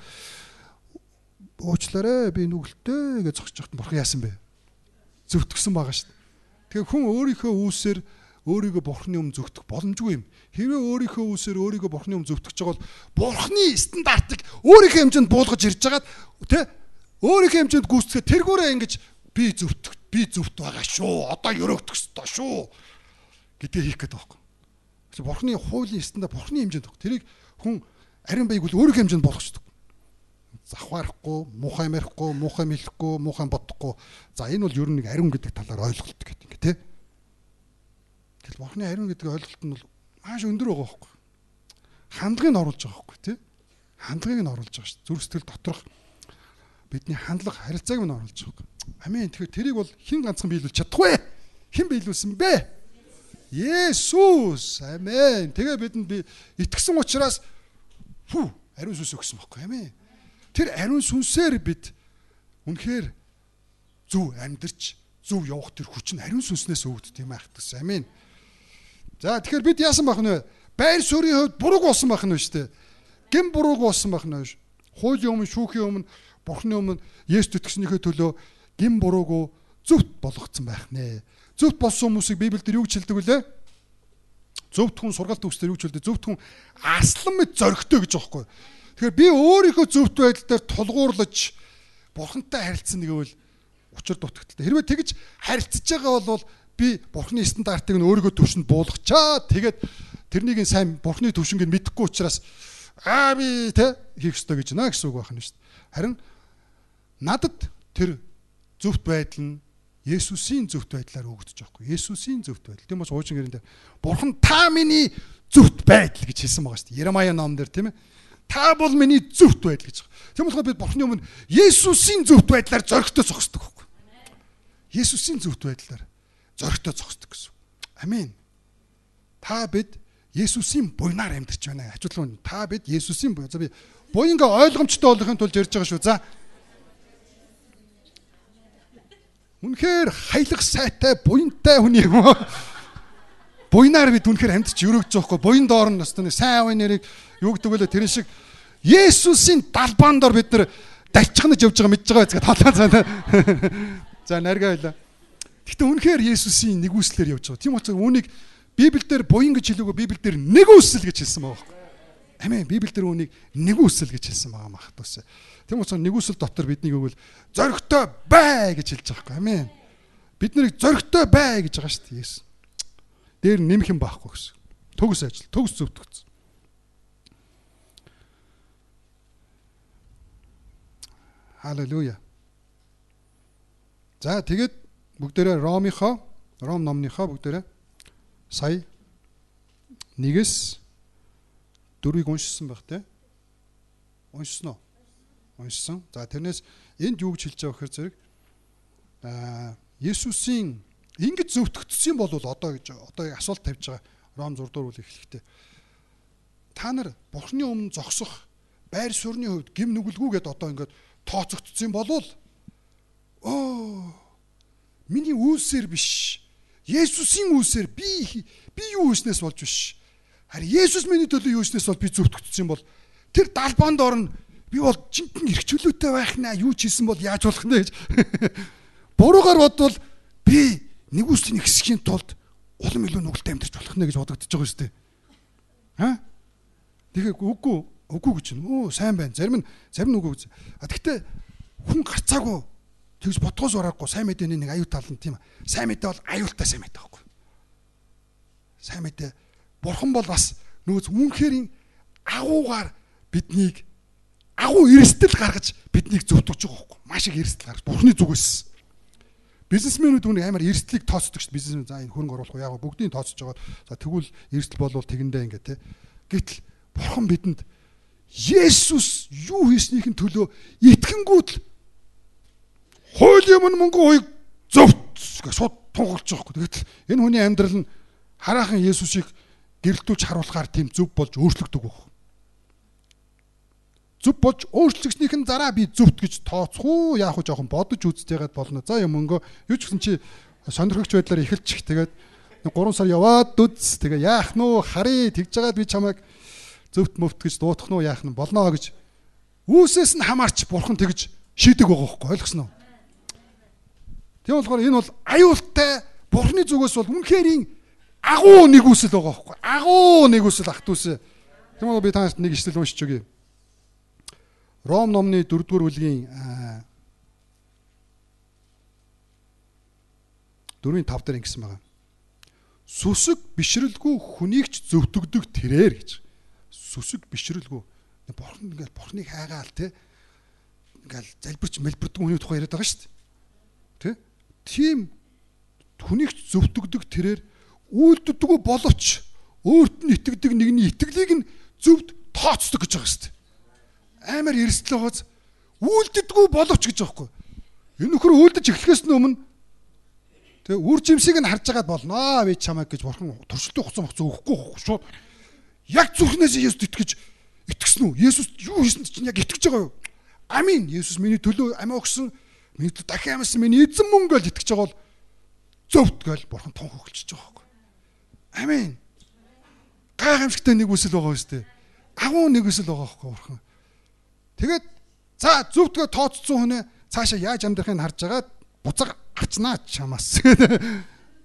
уучлаарай би нүгэлтэй гэж зогсож байхад Бурхан яасан бэ? Зөвтгсөн байгаа шүү дээ. Тэгэхээр хүн өөрийнхөө үүсээр өөрийгөө Бурхны өмнө зөвтгөх боломжгүй юм. Хэрвээ өөрийнхөө үүсээр өөрийгөө Бурхны өмнө зөвтгөх гэж байгаа бол Бурхны стандартыг өөрийнхөө хэмжээнд буулгаж ирж байгаад тэ өөрийнхөө хэмжээнд гүйцэтгэх тэргүүрээ ингэж би зөвтгөх би зөвт байгаа шүү. Одоо өрөөгдөх ёстой шүү гэдгээ хийх гэдэг байхгүй. Тэгэхээр Бурхны хуулийн стандарт Бурхны хэмжээнд баг. Тэрийг хүн ариун байг бол өөрийнхөө хэмжээнд болгочдөг. Завхаарахгүй, муухай ярихгүй, муухай мэлэхгүй, муухай бодохгүй. За энэ бол ер нь нэг ариун гэдэг талаар ойлголт гэдэг ингээ тий. Тэгэл Бурхны ариун гэдэг ойлголт нь бол маш өндөр байгаа байхгүй. Хандлагыг нь оруулж байгаа байхгүй тий. Хандлагыг нь оруулж байгаа шүү. Зүрх сэтгэл доторх бидний хандлага харилцааг нь оруулж байгаа. Амен. Тэгэхээр тэрийг бол хэн ганцхан биелүүлж чадахгүй. Хэн биелүүлсэн бэ? Есүс. Амен. Тэгээ бидэнд би итгэсэн учраас фүү ариун сүнс өгсөн байхгүй. Амен. Тэр ариун сүнсээр бид үнэхээр зөв амьдарч зөв явах тэр хүч нь ариун сүнснээс өгдөг юм аах гэсэн. Амен. За тэгэхээр бид яасан байх нь вэ? Байр суурийн хувьд бурууг болсон байх нь шүү дээ. Гэм бурууг болсон байх нь. Хуулийн өмнө, шүүхийн өмнө, Бурхны өмнө Есүст итгэснийхээ төлөө гэм бурууг зөвхт болгоцсон байх нэ. Зөвхт болсон хүмүүсийг Библиэлд юу гэж хэлдэг вүлээ? Зөвхт хүн сургаалт төгсдөр юу гэж хэлдэг? Зөвхт хүн арслан мэт зоригтой гэж байгаа байхгүй. Тэгэхээр би өөрийнхөө зөвхт байдал дээр тулгуурлаж Бурхантай харилцсан нэг үйл учир дутагдaltaй. Хэрвээ тэгж харилцаж байгаа бол би Бурхны стандартыг нь өөрийгөө төвшөнд буулгачаа. Тэгээд тэрнийг нь сайн Бурхны төвшөнг нь мэдэхгүй учраас аа би тэ хийх ёстой гэж наа гэсэн үг байх нь шүү дээ. Харин надад тэр зөвхт байдал нь Есүсийн зөвхт байдлаар өгдөж байгаа хгүй. Есүсийн зөвхт байдал. Тийм учраас хуучин гэрэн дээр Бурхан та миний зөвхт байдал гэж хэлсэн байгаа шүү дээ. Еремая ном дээр тийм ээ. Та бол миний зөвхт байдал гэж байгаа. Тийм болохоор бид Бурханы өмнө Есүсийн зөвхт байдлаар зоригтой зогсдог байхгүй. Есүсийн зөвхт байдлаар зоригтой зогсдог гэсэн. Амен. Та бид Есүсийн буйнаар амьдарч байна. Хажуудлага та бид Есүсийн буян. За би буянгаа ойлгомжтой болгохын тулд ярьж байгаа шүү. За. Үнэхээр хаялах сайтай буянтай хүн юм уу? Буйнаар бид үнэхээр амьдч өрөөгдөж байгаа хгүй. Буян доор нь өстө нэг сайн аавын нэрийг юу гэдэг вэ? Тэр шиг Есүсийн далбаан доор бид нар далчхнаж явж байгаа мэдж байгаа байцгаа толгой цаана. За наргаа байлаа. Гэхдээ үнэхээр Есүсийн нэгүслээр явж байгаа. Тийм учраас үүнийг Библиэлд буян гэж хэлээгүй Библиэлд нэгүсэл гэж хэлсэн байгаа байхгүй. Амен. Библиэлд үүнийг нэгүсэл гэж хэлсэн байгаа мах тус. Тийм учраас нэгүсэл дотор биднийг өгвөл зоригтой бай гэж хэлж байгаа байхгүй. Амен. Бид нарыг зоригтой бай гэж байгаа шүү дээ. Есүс. Дээр нэмэх юм байхгүй гэсэн. Төгс ажил, төгс зөвтгөц. Халелуя. За тэгээд бүгдээрээ Ром номныхоо бүгдээрээ сая 1-ээс 4-ийг уншсан байх те. Уншсан уу? Уншсан. За тэрнээс энд юу гэж хэлж байгаа гэхээр зэрэг Есүсийн ингэж зөвтгөгдсөн бол одоо гэж одоо асуулт тавьж байгаа. Ром 6 дугаар бүлэг эхлэхдээ та нар Бурхны өмнө зогсох байр суурины хувьд гим нүгэлгүй гэдээ одоо ингээд тооцогдсон болвол миний үйлсээр биш, Есүсийн үйлсээр би юу хийснээс болж биш. Харин Есүс миний төлөө юу хийснээс бол би зөвтгөгдсөн бол тэр далбаанд орно. Би бол жинхэнэ эрх чөлөөтэй байх наа. Юу ч хийсэн бол яаж болох нэ гэж. Буруугаар бодвол би нэгүслийн ихсхийн тулд улам илүү нүгэлтэй амьдарч болох нэ гэж бодогдож байгаа шүү дээ. Ха? Тэгэхээр үгүй гэж нь. Сайн байна. Зарим нь үгүй гэж. А тэгтээ хүн гарцаагүй тэгж бодгоос ураагүй сайн мэдээний нэг аюу тал нь тийм. Сайн мэдээ бол аюултай сайн мэдээ байхгүй. Сайн мэдээ бурхан бол бас нөөц үнэхээр агуугаар биднийг агуу эрсдэл гаргаж биднийг зөвтгөж байгаа байхгүй. Маш их эрсдэл гаргаж бурханы зүгээс. Бизнесмэнүүд үүнийг амар эрсдлийг тооцдог шүү дээ. Бизнесмен за энэ хөрөнгө оруулах уу яага бүгдийг тооцож байгаа. За тэгвэл эрсдэл болвол тэгэндээ ингээ те. Гэтэл бурхан бидэнд Есүс юу хийснийхэн төлөө итгэнгүүт л хуулийн өмнө мөнгө хуйг зөвт гэж шууд тунгалж байгаа байхгүй. Гэтэл энэ хүний амьдрал нь хараахан Есүсийг гэрэлтүүлж харуулахаар тийм зөв болж өөрчлөгдөг байх. Зөв болж өөрчлөгснийх нь зараа би зөвт гэж тооцох уу? Яах вэ жоохон бодож үзтэйгээд болно. За юм мөнгө юу ч гэсэн чи сонирхогч байдлаар эхэлчих. Тэгээд 3 сар яваад үз. Тэгээ яах нь вэ? Харъя. Тэгж жагаад би чамайг зөвт мөвт гэж дуутах нь уу яах нь болно гэж үүсээс нь хамаарч бурхан тэгж шийдэг байгаа байхгүй ойлгосноо. Тийм болохоор энэ бол аюултай бурханы зүгээс бол үнэхээр агуу нэгүсэл байгаа байхгүй. Агуу нэгүсэл ах дүүсээ. Тийм бол би танарт нэг ишлэл уншиж өгье. Ром номны 4-р бүлгийн 4-5 дээр ингэсэн байгаа. Сүсэг бишрэлгүй хүнийг ч зөвтгдөг тэрээр гэж. Сүсэг бишрэлгүй. Бурхан ингээл бурханыг хайгаал те. Ингээл залбирч мэлбэрдэг хүний тухай яриад байгаа шүү дээ. Тэ? Тийм хүнийг ч зөвтгдөг тэрээр үйлддэггүй боловч өөрт нь итгэдэг нэгний итгэлийг нь зөвд тооцдог гэж байгаа шүү дээ. Амар эрсдэл байгааз үйлддэггүй боловч гэж байгаа байхгүй. Энэ нөхөр үйлдэж эхлэхээс өмнө тэг үр жимсийг нь харж байгаад болноо би чамайг гэж бурхан туршилтын хугацаа мохцоо өгөхгүй байхгүй шууд яг зүрхнээс Есүст итгэж итгэсэн үү? Есүс юу хийсэнд чинь яг итгэж байгаа юу? Амин. Есүс миний төлөө амиа өгсөн. Миний төлөө дахин амьсан миний эзэн мөн гэж итгэж байгаа бол зөвт гэж бурхан тун хөхөлчж байгаа байхгүй. Амин. Гайхамшигтай нэг үсэл байгаа үстэй. Агуу нэг үсэл байгаа байхгүй бурхан. Тэгээд за зөвтгөө тооцсон хүнээ цаашаа яаж амьдрахыг харж агаад буцаг авчнаа чамаас.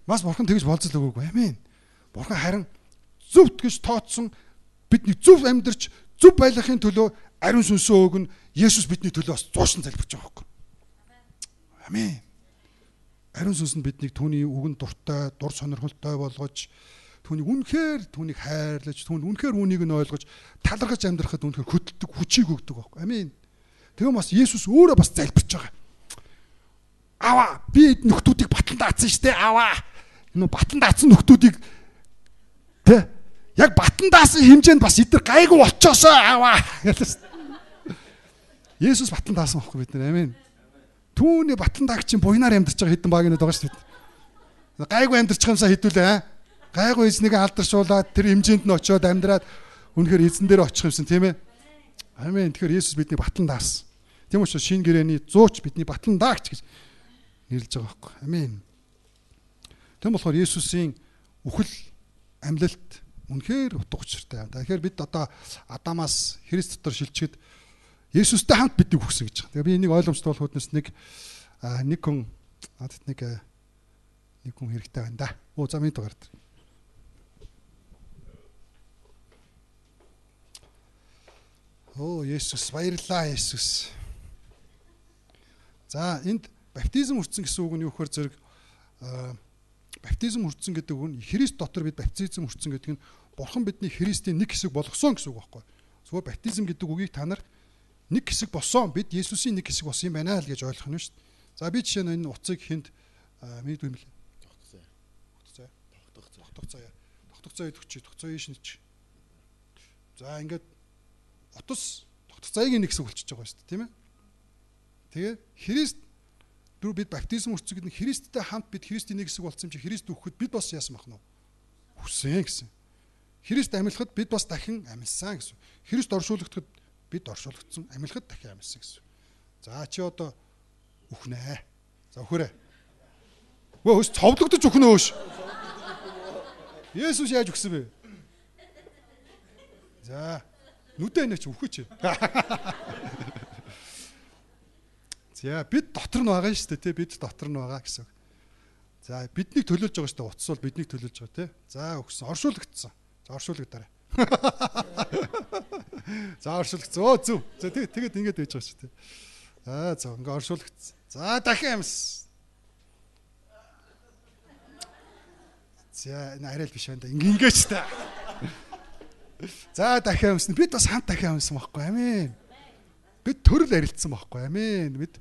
Бас бурхан тэгж болцол өгөөгүй. Амин. Бурхан харин зөвт гэж тооцсон бидний зөв амьдрч зөв байлгахын төлөө ариун сүнсөө өгнө. Есүс бидний төлөө бас зуушин залбирч байгаа байхгүй. Амин. Ариун сүнс нь биднийг түүний үгэнд дуртай, дур сонирхолтой болгож түүнийг үнэхээр түүнийг хайрлаж, түүнд үнэхээр үүнийг нь ойлгож, талархаж амьдрахад үнэхээр хөдөлдөг хүчийг өгдөг байхгүй. Амин. Тэгээ бас Есүс өөрөө бас залбирч байгаа. Аваа, би нөхдүүдийг батлан даацсан штэ. Аваа. Энэ батлан даацсан нөхдүүдийг тэ яг батлан даасан хэмжээнд бас эдгээр гайгүй болчоосоо аваа гэлээ. Есүс батлан даасан байхгүй бид нар. Амин. Түүний батлан даагч чинь буйнаар амьдарч байгаа хэдэн багийнууд байгаа шүү дээ. Гайгүй амьдарч юмсаа хэдүүлээ. Гайгүй эзнийг алдаршуулад тэр хэмжээнд нь очиод амьдраад үнэхээр эзэн дээр очих юмсан тийм ээ. Амен. Тэгэхээр Есүс бидний батлан даасан. Тийм учраас шинэ гэрээний зууч бидний батлан даагч гэж нэрлэж байгаа байхгүй. Амен. Тийм болохоор Есүсийн үхэл амьлалт үнэхээр утга учиртай. Тэгэхээр бид одоо Адамаас Христ дотор шилжихэд Есүстэй хамт биднийг үхсэн гэж байгаа. Тэгээ би энийг ойлгомжтой болох үднэс нэг хүн надад нэг хүн хэрэгтэй байна да. Оо за миний дугаард. Оо Есүс баярлалаа Есүс. За энд баптизм хүртсэн гэсэн үг нь юу гэхээр зэрэг баптизм хүртсэн гэдэг үг нь Христ дотор бид баптизм хүртсэн гэдэг нь Бурхан бидний Христийн нэг хэсэг болгосон гэсэн үг байхгүй. Зүгээр баптизм гэдэг үгийг та нар нэг хэсэг болсон бид Есүсийн нэг хэсэг болсон юм байна л гэж ойлгох нь шүү дээ. За би жишээ нь энэ утсыг хүнд миний дүү юм лээ. Тогтцоо. Тогтцоо. Тогтцоо идэвч, тогтцоо шинж. За ингээд утас тогтцоогийн нэг хэсэг болчихж байгаа шүү дээ, тийм ээ. Тэгээ Христ дөрөв бид баптизм хүртсэн гэдэг нь Христтэй хамт бид Христийн нэг хэсэг болсон юм чи Христ үхэхэд бид бас яасан бах нь вэ? Үхсэн гэсэн. Христ амьлахад бид бас дахин амьлсан гэсэн. Христ оршуулгахад бид оршуулгдсан, амьлахад дахин амьлсан гэсэн. За чи одоо үхнэ. За үхээрэй. Өө хөс цовлогдож үхнэ өөш. Есүс яаж үхсэн бэ? За нүдэ нэ чи үхээч. За бид дотор нь байгаа шүү дээ, тий, бид дотор нь байгаа гэсэн. За биднийг төлөөлж байгаа шүү дээ. Утас бол биднийг төлөөлж байгаа, тий. За өгсөн, оршуулгдсан. За оршуулгадаарай. За оршуулгдсан. Өө зөв. За тэгээд ингэж байж байгаа шүү дээ. Аа за ингээ оршуулгдсан. За дахин амьс. За энэ арай л биш байна да. Ингээ ч та. За дахин амьсан. Бид бас хамт дахин амьсан байхгүй. Амен. Бид төрөл арилцсан байхгүй. Амен. Бид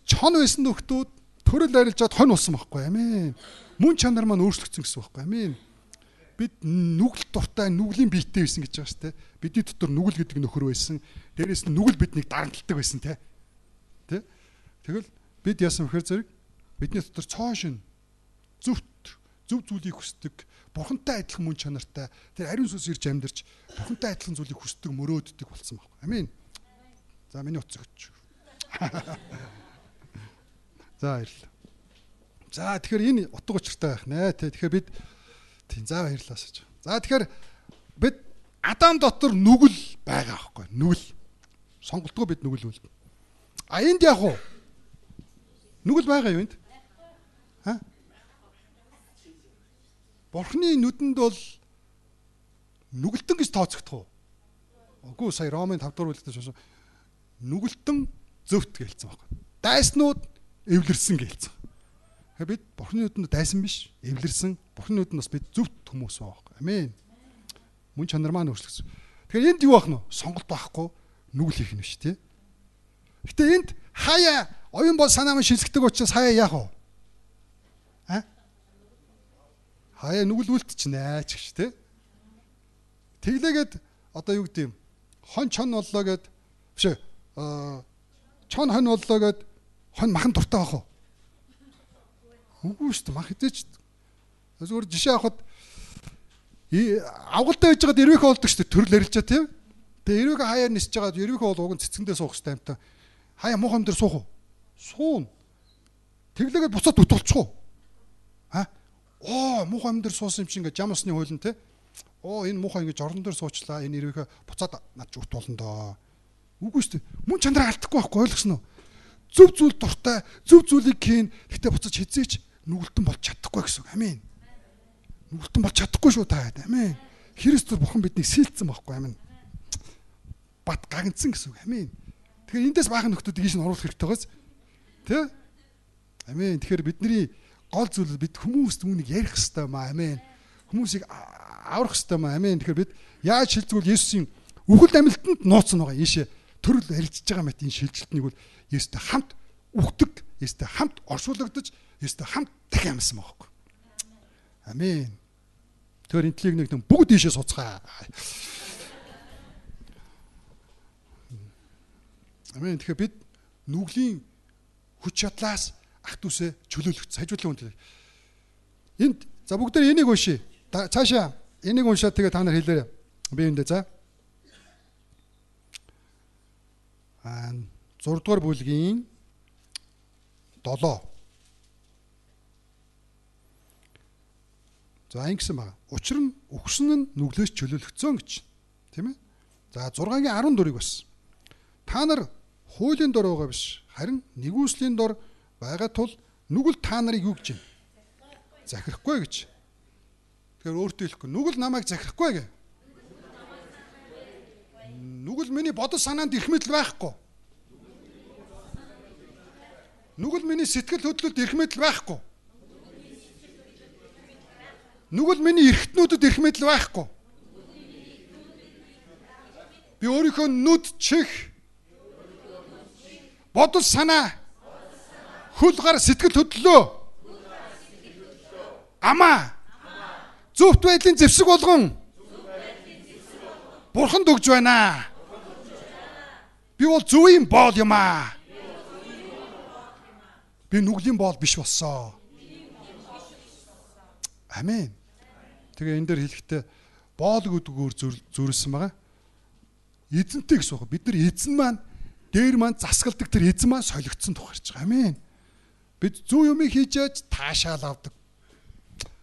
чон байсан нөхдүүд төрөл арилжаад хонь болсон байхгүй. Амен. Мөн чанар маань өөрчлөгдсөн гэсэн байхгүй. Амен. Бид нүгэл дуртай нүглийн биетэй байсан гэж байгаа шүү дээ. Бидний дотор нүгэл гэдэг нөхөр байсан. Дээрээс нь нүгэл биднийг дарамталдаг байсан те. Тэ? Тэгэл бид яасан вэхэр зэрэг бидний дотор цоо шин зөв зүйлийг хүсдэг, бурхантай адилхан мөн чанартай тэр ариун сүнс ирж амьдарч бурхантай адилхан зүйлийг хүсдэг, мөрөөддөг болсон байхгүй. Амен. За миний утас өгч. За баярлалаа. За тэгэхээр энэ утга учиртай байх нэ. Тэгэхээр бид тийм за баярлалаа гэж. За тэгэхээр бид Адам дотор нүгэл байгаа байхгүй. Нүгэл. Сонголтгүй бид нүгэл үлдэнэ. А энд яг уу нүгэл байгаа юу энд? Ха? Бурхны нүдэнд бол нүгэлтэн гэж тооцогдох уу? Үгүй сая Ромын 5 дугаар бүлэгт шунсан. Нүгэлтэн зөвхт гэлцсэн байхгүй. Дайснууд эвлэрсэн гэлцсэн. Тэгэхээр бид Бурхны нүдэнд дайсан биш, эвлэрсэн. Бурхны нүдэнд бас бид зөвхт хүмүүс байгаа байхгүй. Амен. Мөн чанар маань өөрчлөгдсөн. Тэгэхээр энд юу байх нь? Сонголт байхгүй, нүгэл хийх нь биш тий. Гэтэ энд хаяа оюун бол санаа маань шилждэг учраас хаяа яах вэ? А? Хаяа нүгэл үлдчихнэ ч гэж тий. Тэглээгээд одоо юу гэдэг юм? Хон чон боллоо гэд биш чон хонь боллоо гэд хонь махан дуртай байх уу? Үгүй шүү дээ. Мах хэзээч зүгээр жишээ авахад авгалтай байж байгаад эрвэхэ болдог шүү дээ. Төрөл арилжаа тийм. Тэгээ эрвэхэ хаяар нисэж байгаад эрвэхэ бол уг нь цэцгэндээ суух хэрэгтэй юмтай. Хаяа муухай юм дээр суух уу? Суун. Тэглээгээд буцаад үт болчих уу? А? Оо муухай юм дээр суусан юм чинь ингээ жам усны хуйлан те. Оо энэ муухай ингээ жорон дээр суучлаа. Энэ эрвэхэ буцаад над ч үт болно доо. Үгүй шүү дээ. Мөн чанараа алдахгүй байхгүй ойлгосон уу? Зөв зүйл дуртай, зөв зүйлийг хийн. Гэхдээ буцаж хизээч нүгэлтэн болж чадахгүй гэсэн. Амен. Нүгэлтэн болж чадахгүй шүү та. Амен. Христос бурхан биднийг сэлцсэн байхгүй. Амен. Бат гагнцсан гэсэн үг. Амен. Тэгэхээр эндээс баахан нөхдүүдийг ийш нь оруулах хэрэгтэй байгааз. Тэ? Амен. Тэгэхээр бидний гол зүйл бид хүмүүст үүнийг ярих хэрэгтэй юм аа. Амен. Хүмүүсийг аврах хэрэгтэй юм аа. Амен. Тэгэхээр бид яаж шилжвэл Есүсийн үхэл амьлалтанд нууцсан байгаа. Ийшээ төрөл арилжиж байгаа мэт энэ шилжилтнийг бол Есүстэй хамт үхдэг, Есүстэй хамт оршуулгадаж, Есүстэй хамт дахин амьсан байхгүй. Амен. Тэгэхээр энэ төлийг нэг бүгд ийшээ суцгаа. Амен. Тэгэхээр бид нүглийн хүч чадлаас ах дүүсээ чөлөөлөгдсөн. Хажуудлын хүн төлөв. Энд за бүгдээр энийг уншия. Цаашаа энийг уншаад тэгээ та нар хэлээрэй. Би эндээ за. 6 дугаар бүлгийн 7. За ингэсэн байна. Учир нь үхсэн нь нүглээс чөлөөлөгдсөн гэж. Тийм ээ? За 6-гийн 14-ыг бас. Та нар хуулийн дор байгаа биш, харин нэгүслийн дор байгаа тул нүгэл та нарыг юу гэж юм? Захирахгүй гэж. Тэгэхээр өөртөө хэлэхгүй. Нүгэл намайг захирахгүй гэ. Нүгэл миний бодол санаанд эрх мэдэл байхгүй. Нүгэл миний сэтгэл хөдлөлд эрх мэдэл байхгүй. Нүгэл миний эрхтнүүдэд эрх мэдэл байхгүй. Би өөрийнхөө нүд чих бодол санаа хөл гар сэтгэл хөдлөлөө амаа зөвхт байдлын зэвсэг болгон Бурханд өгж байна. Би бол зөвийн боол юм аа. Би нүглийн боол биш болсон. Амен. Тэгээ энэ дээр хэлэхдээ Боол гэдгээр зөрүүлсэн байгаа. Эзэнтэй гэсэн үг. Бид нар эзэн маань дээр маань засгалдаг тэр эзэн маань солигдсон тухай ярьж байгаа. Амен. Бид зөв юмыг хийж ээж таашаал авдаг.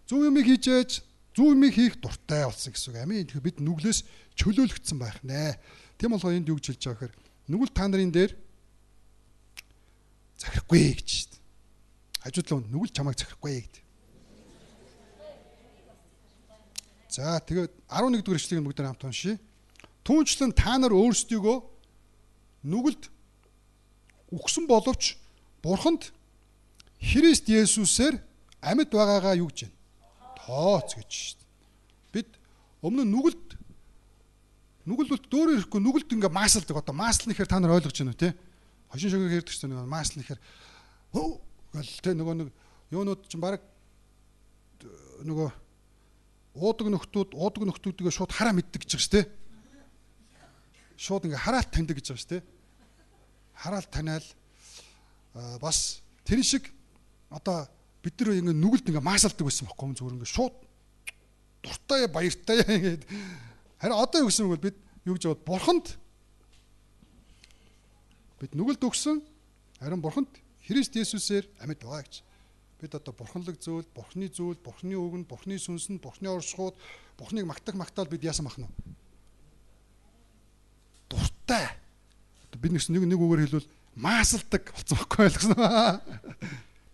Зөв юмыг хийж ээж зөв юмыг хийх дуртай болсон гэсэн үг. Амен. Тэгэхээр бид нүглээс чөлөөлөгдсөн байх нэ. Тийм болохоор энд юу гэж хэлж байгаа гэхээр нүгэл та нарын дээр захирахгүй гэж шүү дээ. Хажуудлаа нүгэл чамайг захирахгүй гэдэг. За тэгээд 11 дугаар ишлэгийг бүгд хамт уншъя. Түүнчлэн та нар өөрсдийгөө нүгэлд үхсэн боловч Бурханд Христ Есүсээр амьд байгаагаа юу гэж байна? Тооц гэж шүү дээ. Бид өмнө нүгэлд нүгэл бол дөөрөө ирэхгүй нүгэлд ингээ маасалдаг. Одоо маасал нэхэр та нар ойлгож байна уу те? Хошин шогийг ярьдаг чинь нэг маасал нэхэр хөө гэл те нөгөө нэг юунууд чинь баг нөгөө уудаг нөхдүүдгээ шууд хараа мэддэг гэж байгаа шүү те. Шууд ингээ хараалт таньдаг гэж байгаа шүү те. Хараалт таниал бас тэр шиг одоо бид нар ингээ нүгэлд ингээ маасалдаг байсан байхгүй зүгээр ингээ шууд дуртай баяртай ингээд. Харин одоо юу гэсэн үг вэ? Бид юу гэж бод бурханд бид нүгэлд өгсөн, харин бурханд Христ Есүсээр амьд байгаа гэж. Бид одоо бурханлаг зүйл, бурхны зүйл, бурхны үг нь, бурхны сүнс нь, бурхны оршихуйд, бурхныг магтах магтаал бид яасан бах нь? Дуртай. Бид нэг үгээр хэлбэл маасалдаг болсон байхгүй ойлгосон уу?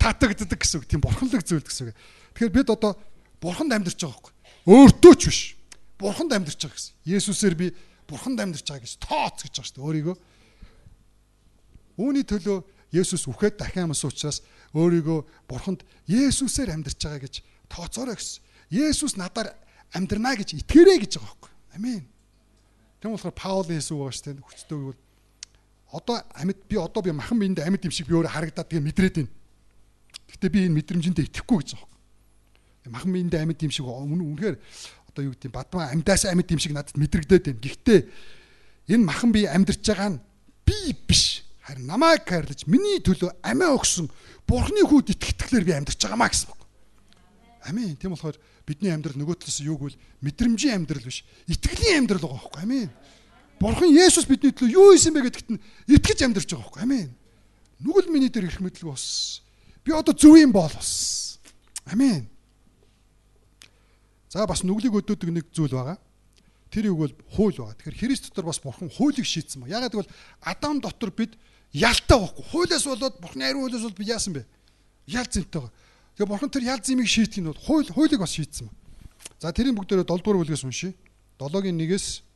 Татагддаг гэсэн үг. Тийм бурханлаг зүйл гэсэн үг. Тэгэхээр бид одоо бурханд амьдарч байгаа байхгүй. Өөртөө ч биш. Бурханд амьдарч байгаа гэсэн. Есүсээр би бурханд амьдарч байгаа гэж тооц гэж байгаа шүү дээ өөрийгөө. Үүний төлөө Есүс үхээд дахин амьсан учраас өөрийгөө бурханд Есүсээр амьдарч байгаа гэж тооцоорой гэсэн. Есүс надаар амьдрнаа гэж итгээрэй гэж байгаа байхгүй. Амен. Тийм болохоор Паул хэлсэн үг байгаа шүү дээ. Хүчтэй бол одоо амьд би одоо би махан биендээ амьд юм шиг би өөрөө харагдаад тэгээ мэдрээд байна. Гэхдээ би энэ мэдрэмжэндээ итгэхгүй гэж байгаа байхгүй. Махан биендээ амьд юм шиг үнэхээр одоо юу гэдэг бадмаа амьдаас амьд юм шиг надад мэдрэгдээд байна. Гэхдээ энэ махан бие амьдарч байгаа нь би биш. Харин намайг хайрлаж миний төлөө амиа өгсөн Бурхны хүүд итгэхтгэлээр би амьдарч байгаамаа гэсэн үг. Амен. Тийм болохоор бидний амьдрал нөгөө талаас юуг вэ? Мэдрэмжийн амьдрал биш, итгэлийн амьдрал байгаа байхгүй. Амен. Бурхан Есүс бидний төлөө юу хийсэн бэ гэдэгт нь итгэж амьдарч байгаа байхгүй. Амен. Нүгэл миний дээр ирэх мэдлэг болсон. Би одоо зөв юм бол болсон. Амен. За бас нүглийг өдөөдөг нэг зүйл байгаа. Тэр юг бол хууль байгаа. Тэгэхээр Христ дотор бас Бурхан хуулийг шийдсэн ба. Ягаад гэвэл Адам дотор бид ялтай байхгүй. Хуулиас болоод Бурханы ариун хуулиас бол би яасан бэ? Ял зэмтэй байгаа. Тэгээ Бурхан тэр ял зэмийг шийдэх нь бол хуулийг бас шийдсэн ба. За тэрийн бүгдээрээ 7 дугаар бүлгээс уншъя. 7-гийн 1-ээс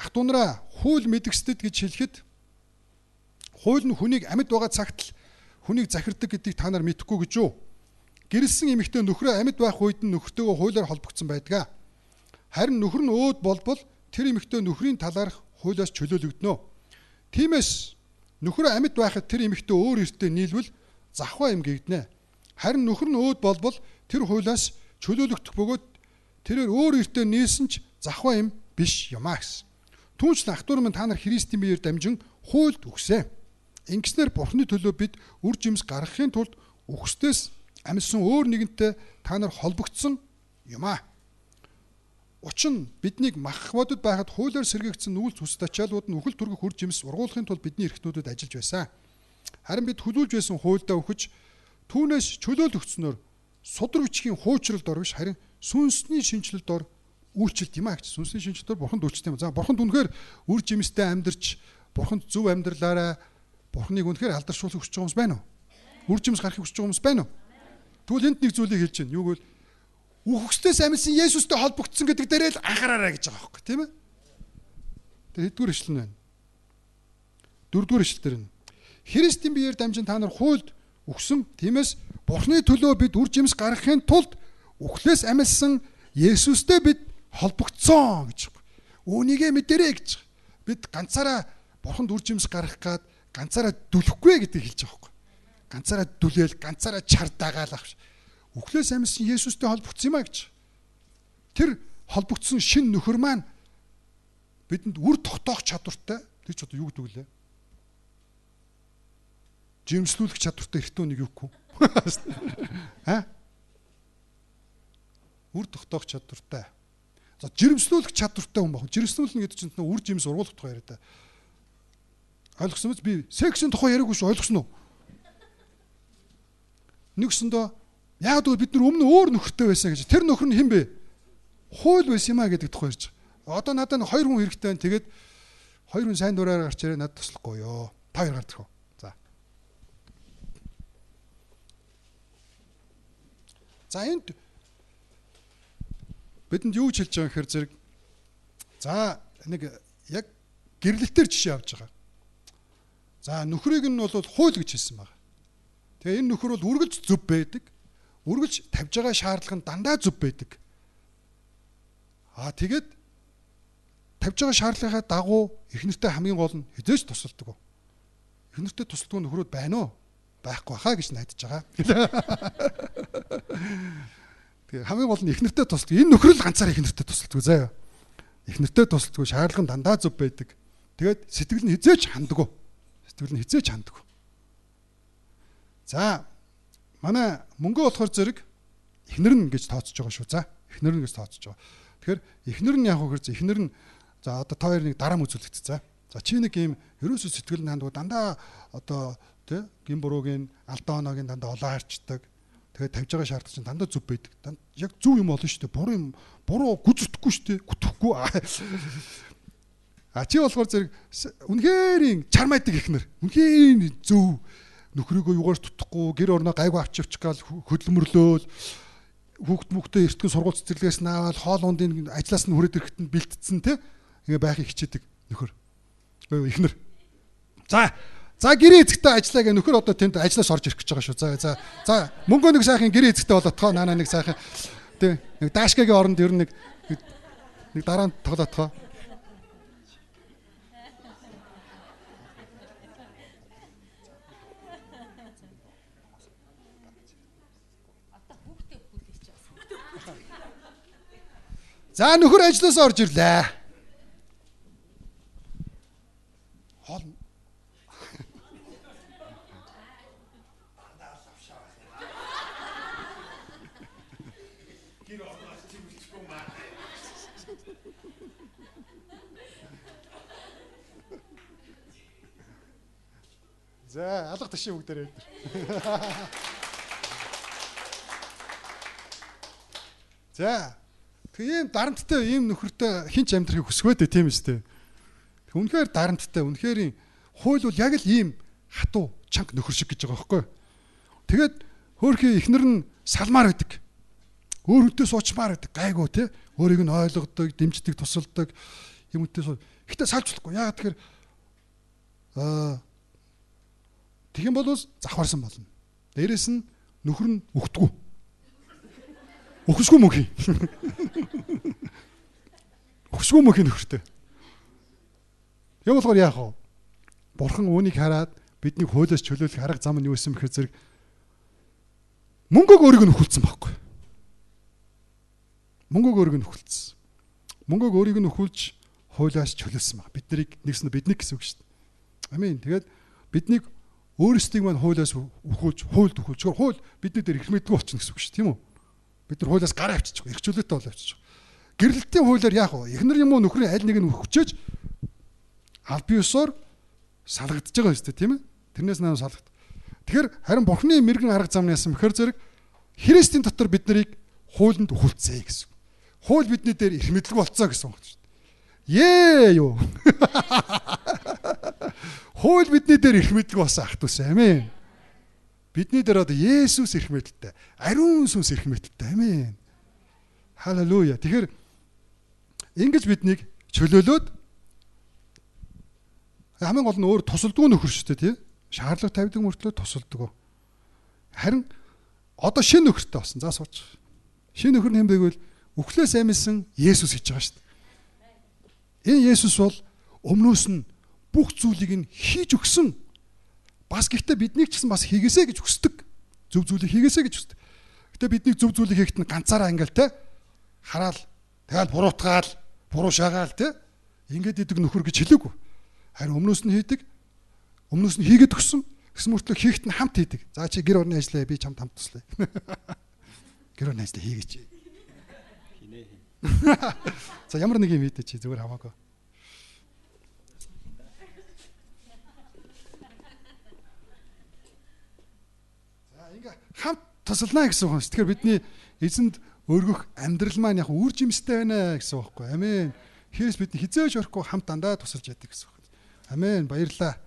Ах トゥ нараа хууль мэдгэстэд гэж хэлэхэд хууль нь хүнийг амьд байгаа цагт л хүнийг захирдаг гэдгийг та нар мэдэхгүй гэж юу? Гэрэлсэн эмэгтэй нөхрөө амьд байх үед нь нөхөртөөгөө хуулиар холбогдсон байдаг. Харин нөхөр нь өөд болбол тэр эмэгтэй нөхрийн талаарх хуулиас чөлөөлөгдөнө. Тиймээс нөхрөө амьд байхад тэр эмэгтэй өөр эртээ нийлвэл завхаа юм гэгдэнэ. Харин нөхөр нь өөд болбол тэр хуулиас чөлөөлөгдөх бөгөөд тэрээр өөр эртээ нийлсэн ч завхаа юм биш юм а гэсэн. Түүнчлэн ах トゥ нар минь та нар Христийн биеэр дамжин хуульд үхсэн. Ингэснээр Бурхны төлөө бид үр жимс гаргахын тулд үхснээс амьсан өөр нэгэнтэй та нар холбогдсон юм а. Учир нь биднийг мах бодод байхад хуулиар сэргээгдсэн нүгэл цус тачаалууд нь үхэл төргөх үр жимс ургуулахын тулд бидний эрхтнүүдэд ажиллаж байсан. Харин бид хөлүүлж байсан хуульдаа үхэж түүнээс чөлөөл өгснөөр судар бичгийн хуучралд ор биш харин сүнсний шинчлэлд ор үйлчлэлт юм а гэж. Сүнсний шинчлэлд ор Бурханд үйлчлэх юм. За Бурханд үнэхээр үр жимстэй амьдарч Бурханд зөв амьдралаараа Бурханыг үнэхээр алдаршуулах хүсэж байгаа хүмүүс байна уу? Үр жимс гарахыг хүсэж байгаа хүмүүс байна уу? Тэгвэл энд нэг зүйлийг хэлж байна. Юу гэвэл үхгсдээс амьсан Есүстэй холбогдсон гэдэг дээрээ л анхаараарай гэж байгаа байхгүй тийм ээ. Тэр хэддүгээр ишлэл нь байна. Дөрөвдүгээр ишлэл дээр нь Христийн биеэр дамжин та нар хуульд үхсэн. Тиймээс Бурхны төлөө бид үр жимс гаргахын тулд үхлээс амьсан Есүстэй бид холбогдсон гэж. Үүнийгээ мэдэрэй гэж. Бид ганцаараа Бурханд үр жимс гаргах гад ганцаараа дүлэхгүй гэдгийг хэлж байгаа байхгүй. Ганцаараа дүлээл, ганцаараа чардагаал авч. Үхлээс амьсан Есүстэй холбогдсон юм а гэж. Тэр холбогдсон шин нөхөр маань бидэнд үр тогтоох чадвартай. Тэр ч одоо юу гэдэг вэ? Жимслүүлэх чадвартай эртөө нэг юугүй. Аа? Үр тогтоох чадвартай. За жирэмслүүлэх чадвартай хүн баг. Жирэмслүүлнэ гэдэг чинь үр жимс ургуулах тухай яриа та. Ойлгосон биз? Би сексийн тухай яриаггүй шүү, ойлгосон уу? Нэгсэндээ яг гэвэл бид нар өмнө өөр нөхөртэй байсан гэж. Тэр нөхөр нь хэн бэ? Хууль байсан юм а гэдэг тухай ярьж байгаа. Одоо надад хоёр хүн хэрэгтэй байна. Тэгээд хоёр хүн сайн дураараа гарч ирээ надад туслахгүй ёо. Та хоёр гарч ирэх үү? За. За энд бидэнд юу гэж хэлж байгаа гэхээр зэрэг за нэг яг гэрлэлтээр жишээ авч байгаа. За нөхрийг нь бол хууль гэж хэлсэн байна. Тэгээ энэ нөхөр бол үргэлж зөв байдаг. Үргэлж тавьж байгаа шаардлага нь дандаа зөв байдаг. Аа тэгээд тавьж байгаа шаардлагынхаа дагуу эхнэртэй хамгийн гол нь хизээж тусалдаг. Эхнэртэй тусалдаг нөхрүүд байна уу? Байхгүй хаа гэж найдаж байгаа. Тэгээ хамгийн гол нь эхнэртэй тусалдаг. Энэ нөхөр л ганцаар эхнэртэй тусалдаг заяа. Эхнэртэй тусалдаг, шаардлага нь дандаа зөв байдаг. Тэгээд сэтгэл нь хизээж ханддаг. Сэтгэл нь хизээж ханддаг. За манай мөнгө болохоор зэрэг эхнэр нь гэж тооцож байгаа шүү. За эхнэр нь гэж тооцож байгаа. Тэгэхээр эхнэр нь яг хөө эхнэр нь за одоо та хоёр нэг дараам үзүүлэгдсэн. За. За чи нэг ийм ерөөсөө сэтгэл нь ханддаг дандаа одоо тий гин буруугийн алдаа оноогийн дандаа олоо харчдаг. Тэгээд тавьж байгаа шаардлага чинь дандаа зөв байдаг. Яг зөв юм болно шүү дээ. Буруу юм буруу гүзэтгэхгүй шүү дээ. Гүтгэхгүй. А чи болохоор зэрэг үнэхээр чармайдаг эхнэр. Үнэхээр зөв нөхрийгөө юугаар тутахгүй, гэр орноо гайгүй авч явчих гал хөдөлмөрлөөл хүүхд мөхтэй эртгэн сургууль цэцэрлэгээс нь аваад хоол ундын ажлаас нь хүрээд ирэхэд нь бэлтцсэн те ингээ байхыг хичээдэг нөхөр. Эхнэр. За гэрээ эзэгтэй ажиллаа гэ нөхөр одоо тэнд ажлаас орж ирэх гэж байгаа шүү. За за мөнгөө нэг сайхан гэрээ эзэгтэй болоотхоо наана нэг сайхан тий нэг даашкагийн оронд ер нь нэг дараа нь тоглоотхоо. За нөхөр ажлаас орж ирлээ. Хоол За алга ташийн бүгдээрээ өдөр. За тэгээ ийм дарамттай ийм нөхөртэй хин ч амьдрахыг хүсвэ дээ тийм үстэй. Үнэхээр дарамттай, үнэхээр хууль бол яг л ийм хатуу чанга нөхөр шиг гэж байгаа байхгүй. Тэгээд хөөрхий эхнэр нь салмаар байдаг. Өөр хүнтэй суучмаар байдаг. Гайгүй те. Өөрийг нь ойлгодог, дэмждэг, тусалдаг юм хүнтэй суу. Гэтэ салж болохгүй. Яагаад тэгэхээр тэгэх юм бол завхаарсан болно. Дээрээс нь нөхөр нь үхдэггүй. Өхсгүй мөнхий. Өхсгүй мөнхий нөхөртэй. Яг болохоор яах вэ? Бурхан үүнийг хараад бидний хуулиас чөлөөлөх арга зам нь юу байсан бэхэр зэрэг мөнгөг өөрийг нь өхүүлсэн байхгүй. Мөнгөг өөрийг нь өхүүлсэн. Мөнгөг өөрийг нь өхүүлж хуулиас чөлөөлсөн баг. Бид нарыг нэгсэн биднийг гэсэн үг шүү дээ. Амин. Тэгээд биднийг өөрсдийг маань хуулиас өхүүлж, хуульд өхүүлж. Хууль бидний дээр эрх мэдгүй болчихно гэсэн үг шүү дээ, тийм үү? Бид нар хуулиас гараа авчиж байгаа, эрх чөлөөтэй бол авчиж байгаа. Гэрлэлтийн хуулиар яах вэ? Эхнэр юм уу нөхрийн аль нэг нь өхчөөж аль биесоор салгагдж байгаа юм шүү дээ, тийм ээ? Тэрнээс нам салгад. Тэгэхээр харин Бурхны мэрэгэн арга зам нь яасан бэхэр зэрэг Христийн дотор бид нарыг хуулинд өхүүлцээ гэсэн. Хууль бидний дээр эрх мэдлэг болцоо гэсэн үг шүү дээ. Ее юу. Хууль бидний дээр эрх мэдлэг болсон ах дүүс амин. Бидний дээр одоо Есүс эрх мэдэлтэй, ариун сүнс эрх мэдэлтэй. Амин. Халелуя. Тэгэхээр ингэж биднийг чөлөөлөөд хамгийн гол нь өөр тусалдгүй нөхөр шүү дээ, тий? Шаардлага тавьдаг мөртлөө тусалдаг. Харин одоо шинэ нөхөртэй болсон. За сууч. Шинэ нөхөр нь хэн бэ гэвэл үхлээс амилсан Есүс гэж байгаа шүү дээ. Энэ Есүс бол өмнөөс нь бүх зүйлийг нь хийж өгсөн. Бас гэхдээ биднийг ч гэсэн бас хийгээсэй гэж хүсдэг. Зөв зүйлийг хийгээсэй гэж хүсдэг. Гэтэ биднийг зөв зүйлийг хийхэд нь ганцаараа ингээл те хараал тэгэл буруутгаал, буруу шаагаал те ингээд идэг нөхөр гэж хэлээгүй. Харин өмнөөс нь хийдэг. Өмнөөс нь хийгээд өгсөн. Гэсэн мөртлөө хийхэд нь хамт хийдэг. За чи гэр орны ажлаа би чамд хамт туслая. Гэр орны ажлаа хийгээч. За ямар нэг юм хийдэ чи зүгээр хамаагүй. За ингээ хамт тусалнаа гэсэн үг юм. Тэгэхээр бидний эзэнд өргөх амьдрал маань яг үр жимстэй байна гэсэн үг байхгүй. Амен. Хээс бид хизээж орохгүй хамт дандаа тусалж яадаг гэсэн үг. Амен. Баярлалаа.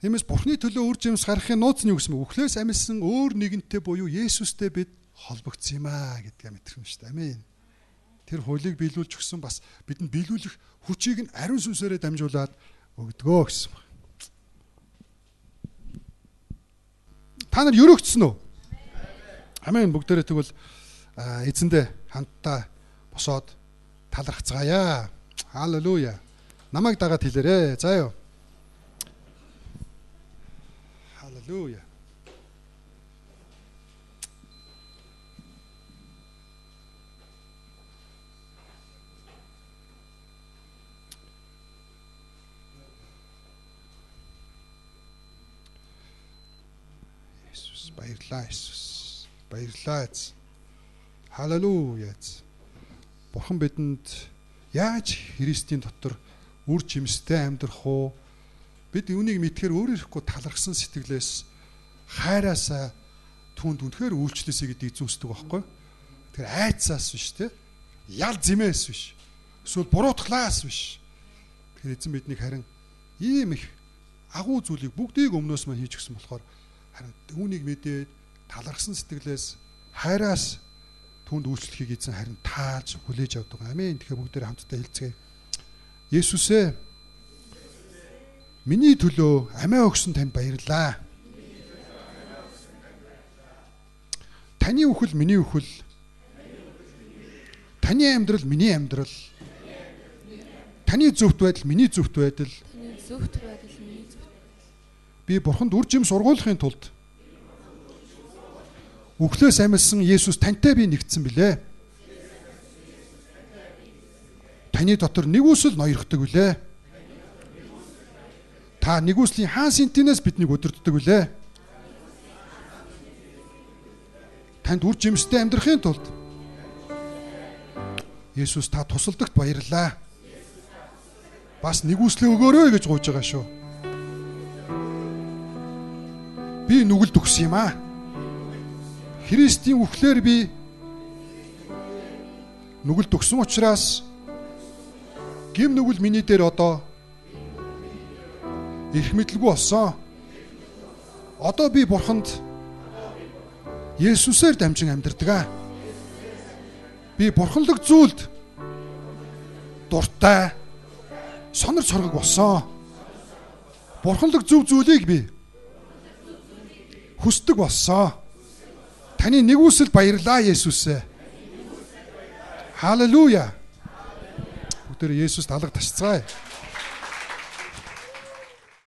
Тиймээс Бурхны төлөө үр жимс гаргахын нууц нь юу гэсэн бэ? Үхлээс амилсан өөр нэгэнтэй буюу Есүстэй бид холбогдсон юм аа гэдгээ мэдэх юм шүү дээ. Амен. Тэр хуулийг биелүүлж өгсөн бас бидэнд биелүүлэх хүчийг нь ариун сүнсээрээ дамжуулаад өгдгөө гэсэн байна. Та нар өрөөгдсөн үү? Амен. Бүгдээрээ тэгвэл эзэндээ хамтдаа босоод талархацгаая. Халелуя. Намайг дагаад хэлээрэй. За юу. Халелуя. Иесус баярлалаа Иесус. Баярлалаа эз. Халелуя. Бурхан бидэнд яаж Христийн дотор үр жимстэй амьдрах уу? Бид үүнийг мэдхээр өөр ирэхгүй талархсан сэтгэлээс хайраасаа түүнд үнэхээр үйлчлээсэй гэдгийг зүүсдэг байхгүй. Тэгэхээр айцаас биш те. Ял зэмээс биш. Эсвэл буруутгалаас биш. Тэгэхээр эзэн биднийг харин ийм их агуу зүйлийг бүгдийг өмнөөс мань хийж өгсөн болохоор харин үүнийг мэдээд талархсан сэтгэлээс хайраас түүнд үйлчлэхийг эзэн харин тааж хүлээж авдаг. Амен. Тэгэхээр бүгдээр хамтдаа хэлцгээе. Есүсээ миний төлөө амиа өгсөн танд баярлалаа. Таны үхэл миний үхэл. Таны амьдрал миний амьдрал. Таны зөвхт байдал миний зөвхт байдал. Таны зөвхт байдал миний зөвхт. Би Бурханд үр жимс ургуулахын тулд үхлээс амилсан Есүс тантай би нэгдсэн билээ. Таны дотор нэгүсэл ноёрхдаг билээ. Та нэгүслийн хаан сэнтинээс биднийг өдөрддөг билээ. Танд үр жимстэй амьдрахын тулд Есүс та тусалдагт баярлалаа. Бас нэгүслээ өгөөрэй гэж гуйж байгаа шүү. Би нүгэлд өгсөн юм аа. Христийн үхлээр би нүгэлд өгсөн учраас гим нүгэл миний дээр одоо эрх мэдэлгүй болсон. Одоо би Бурханд Есүсээр дамжин амьдардаг аа. Би бурханлаг зүйлд дуртай сонор соргог болсон. Бурханлаг зөв зүйлийг би хүсдэг болсон. Таны нэгүсэл баярлалаа Есүсээ. Халелуя. Бүгдээр Есүст алга тасцгаая.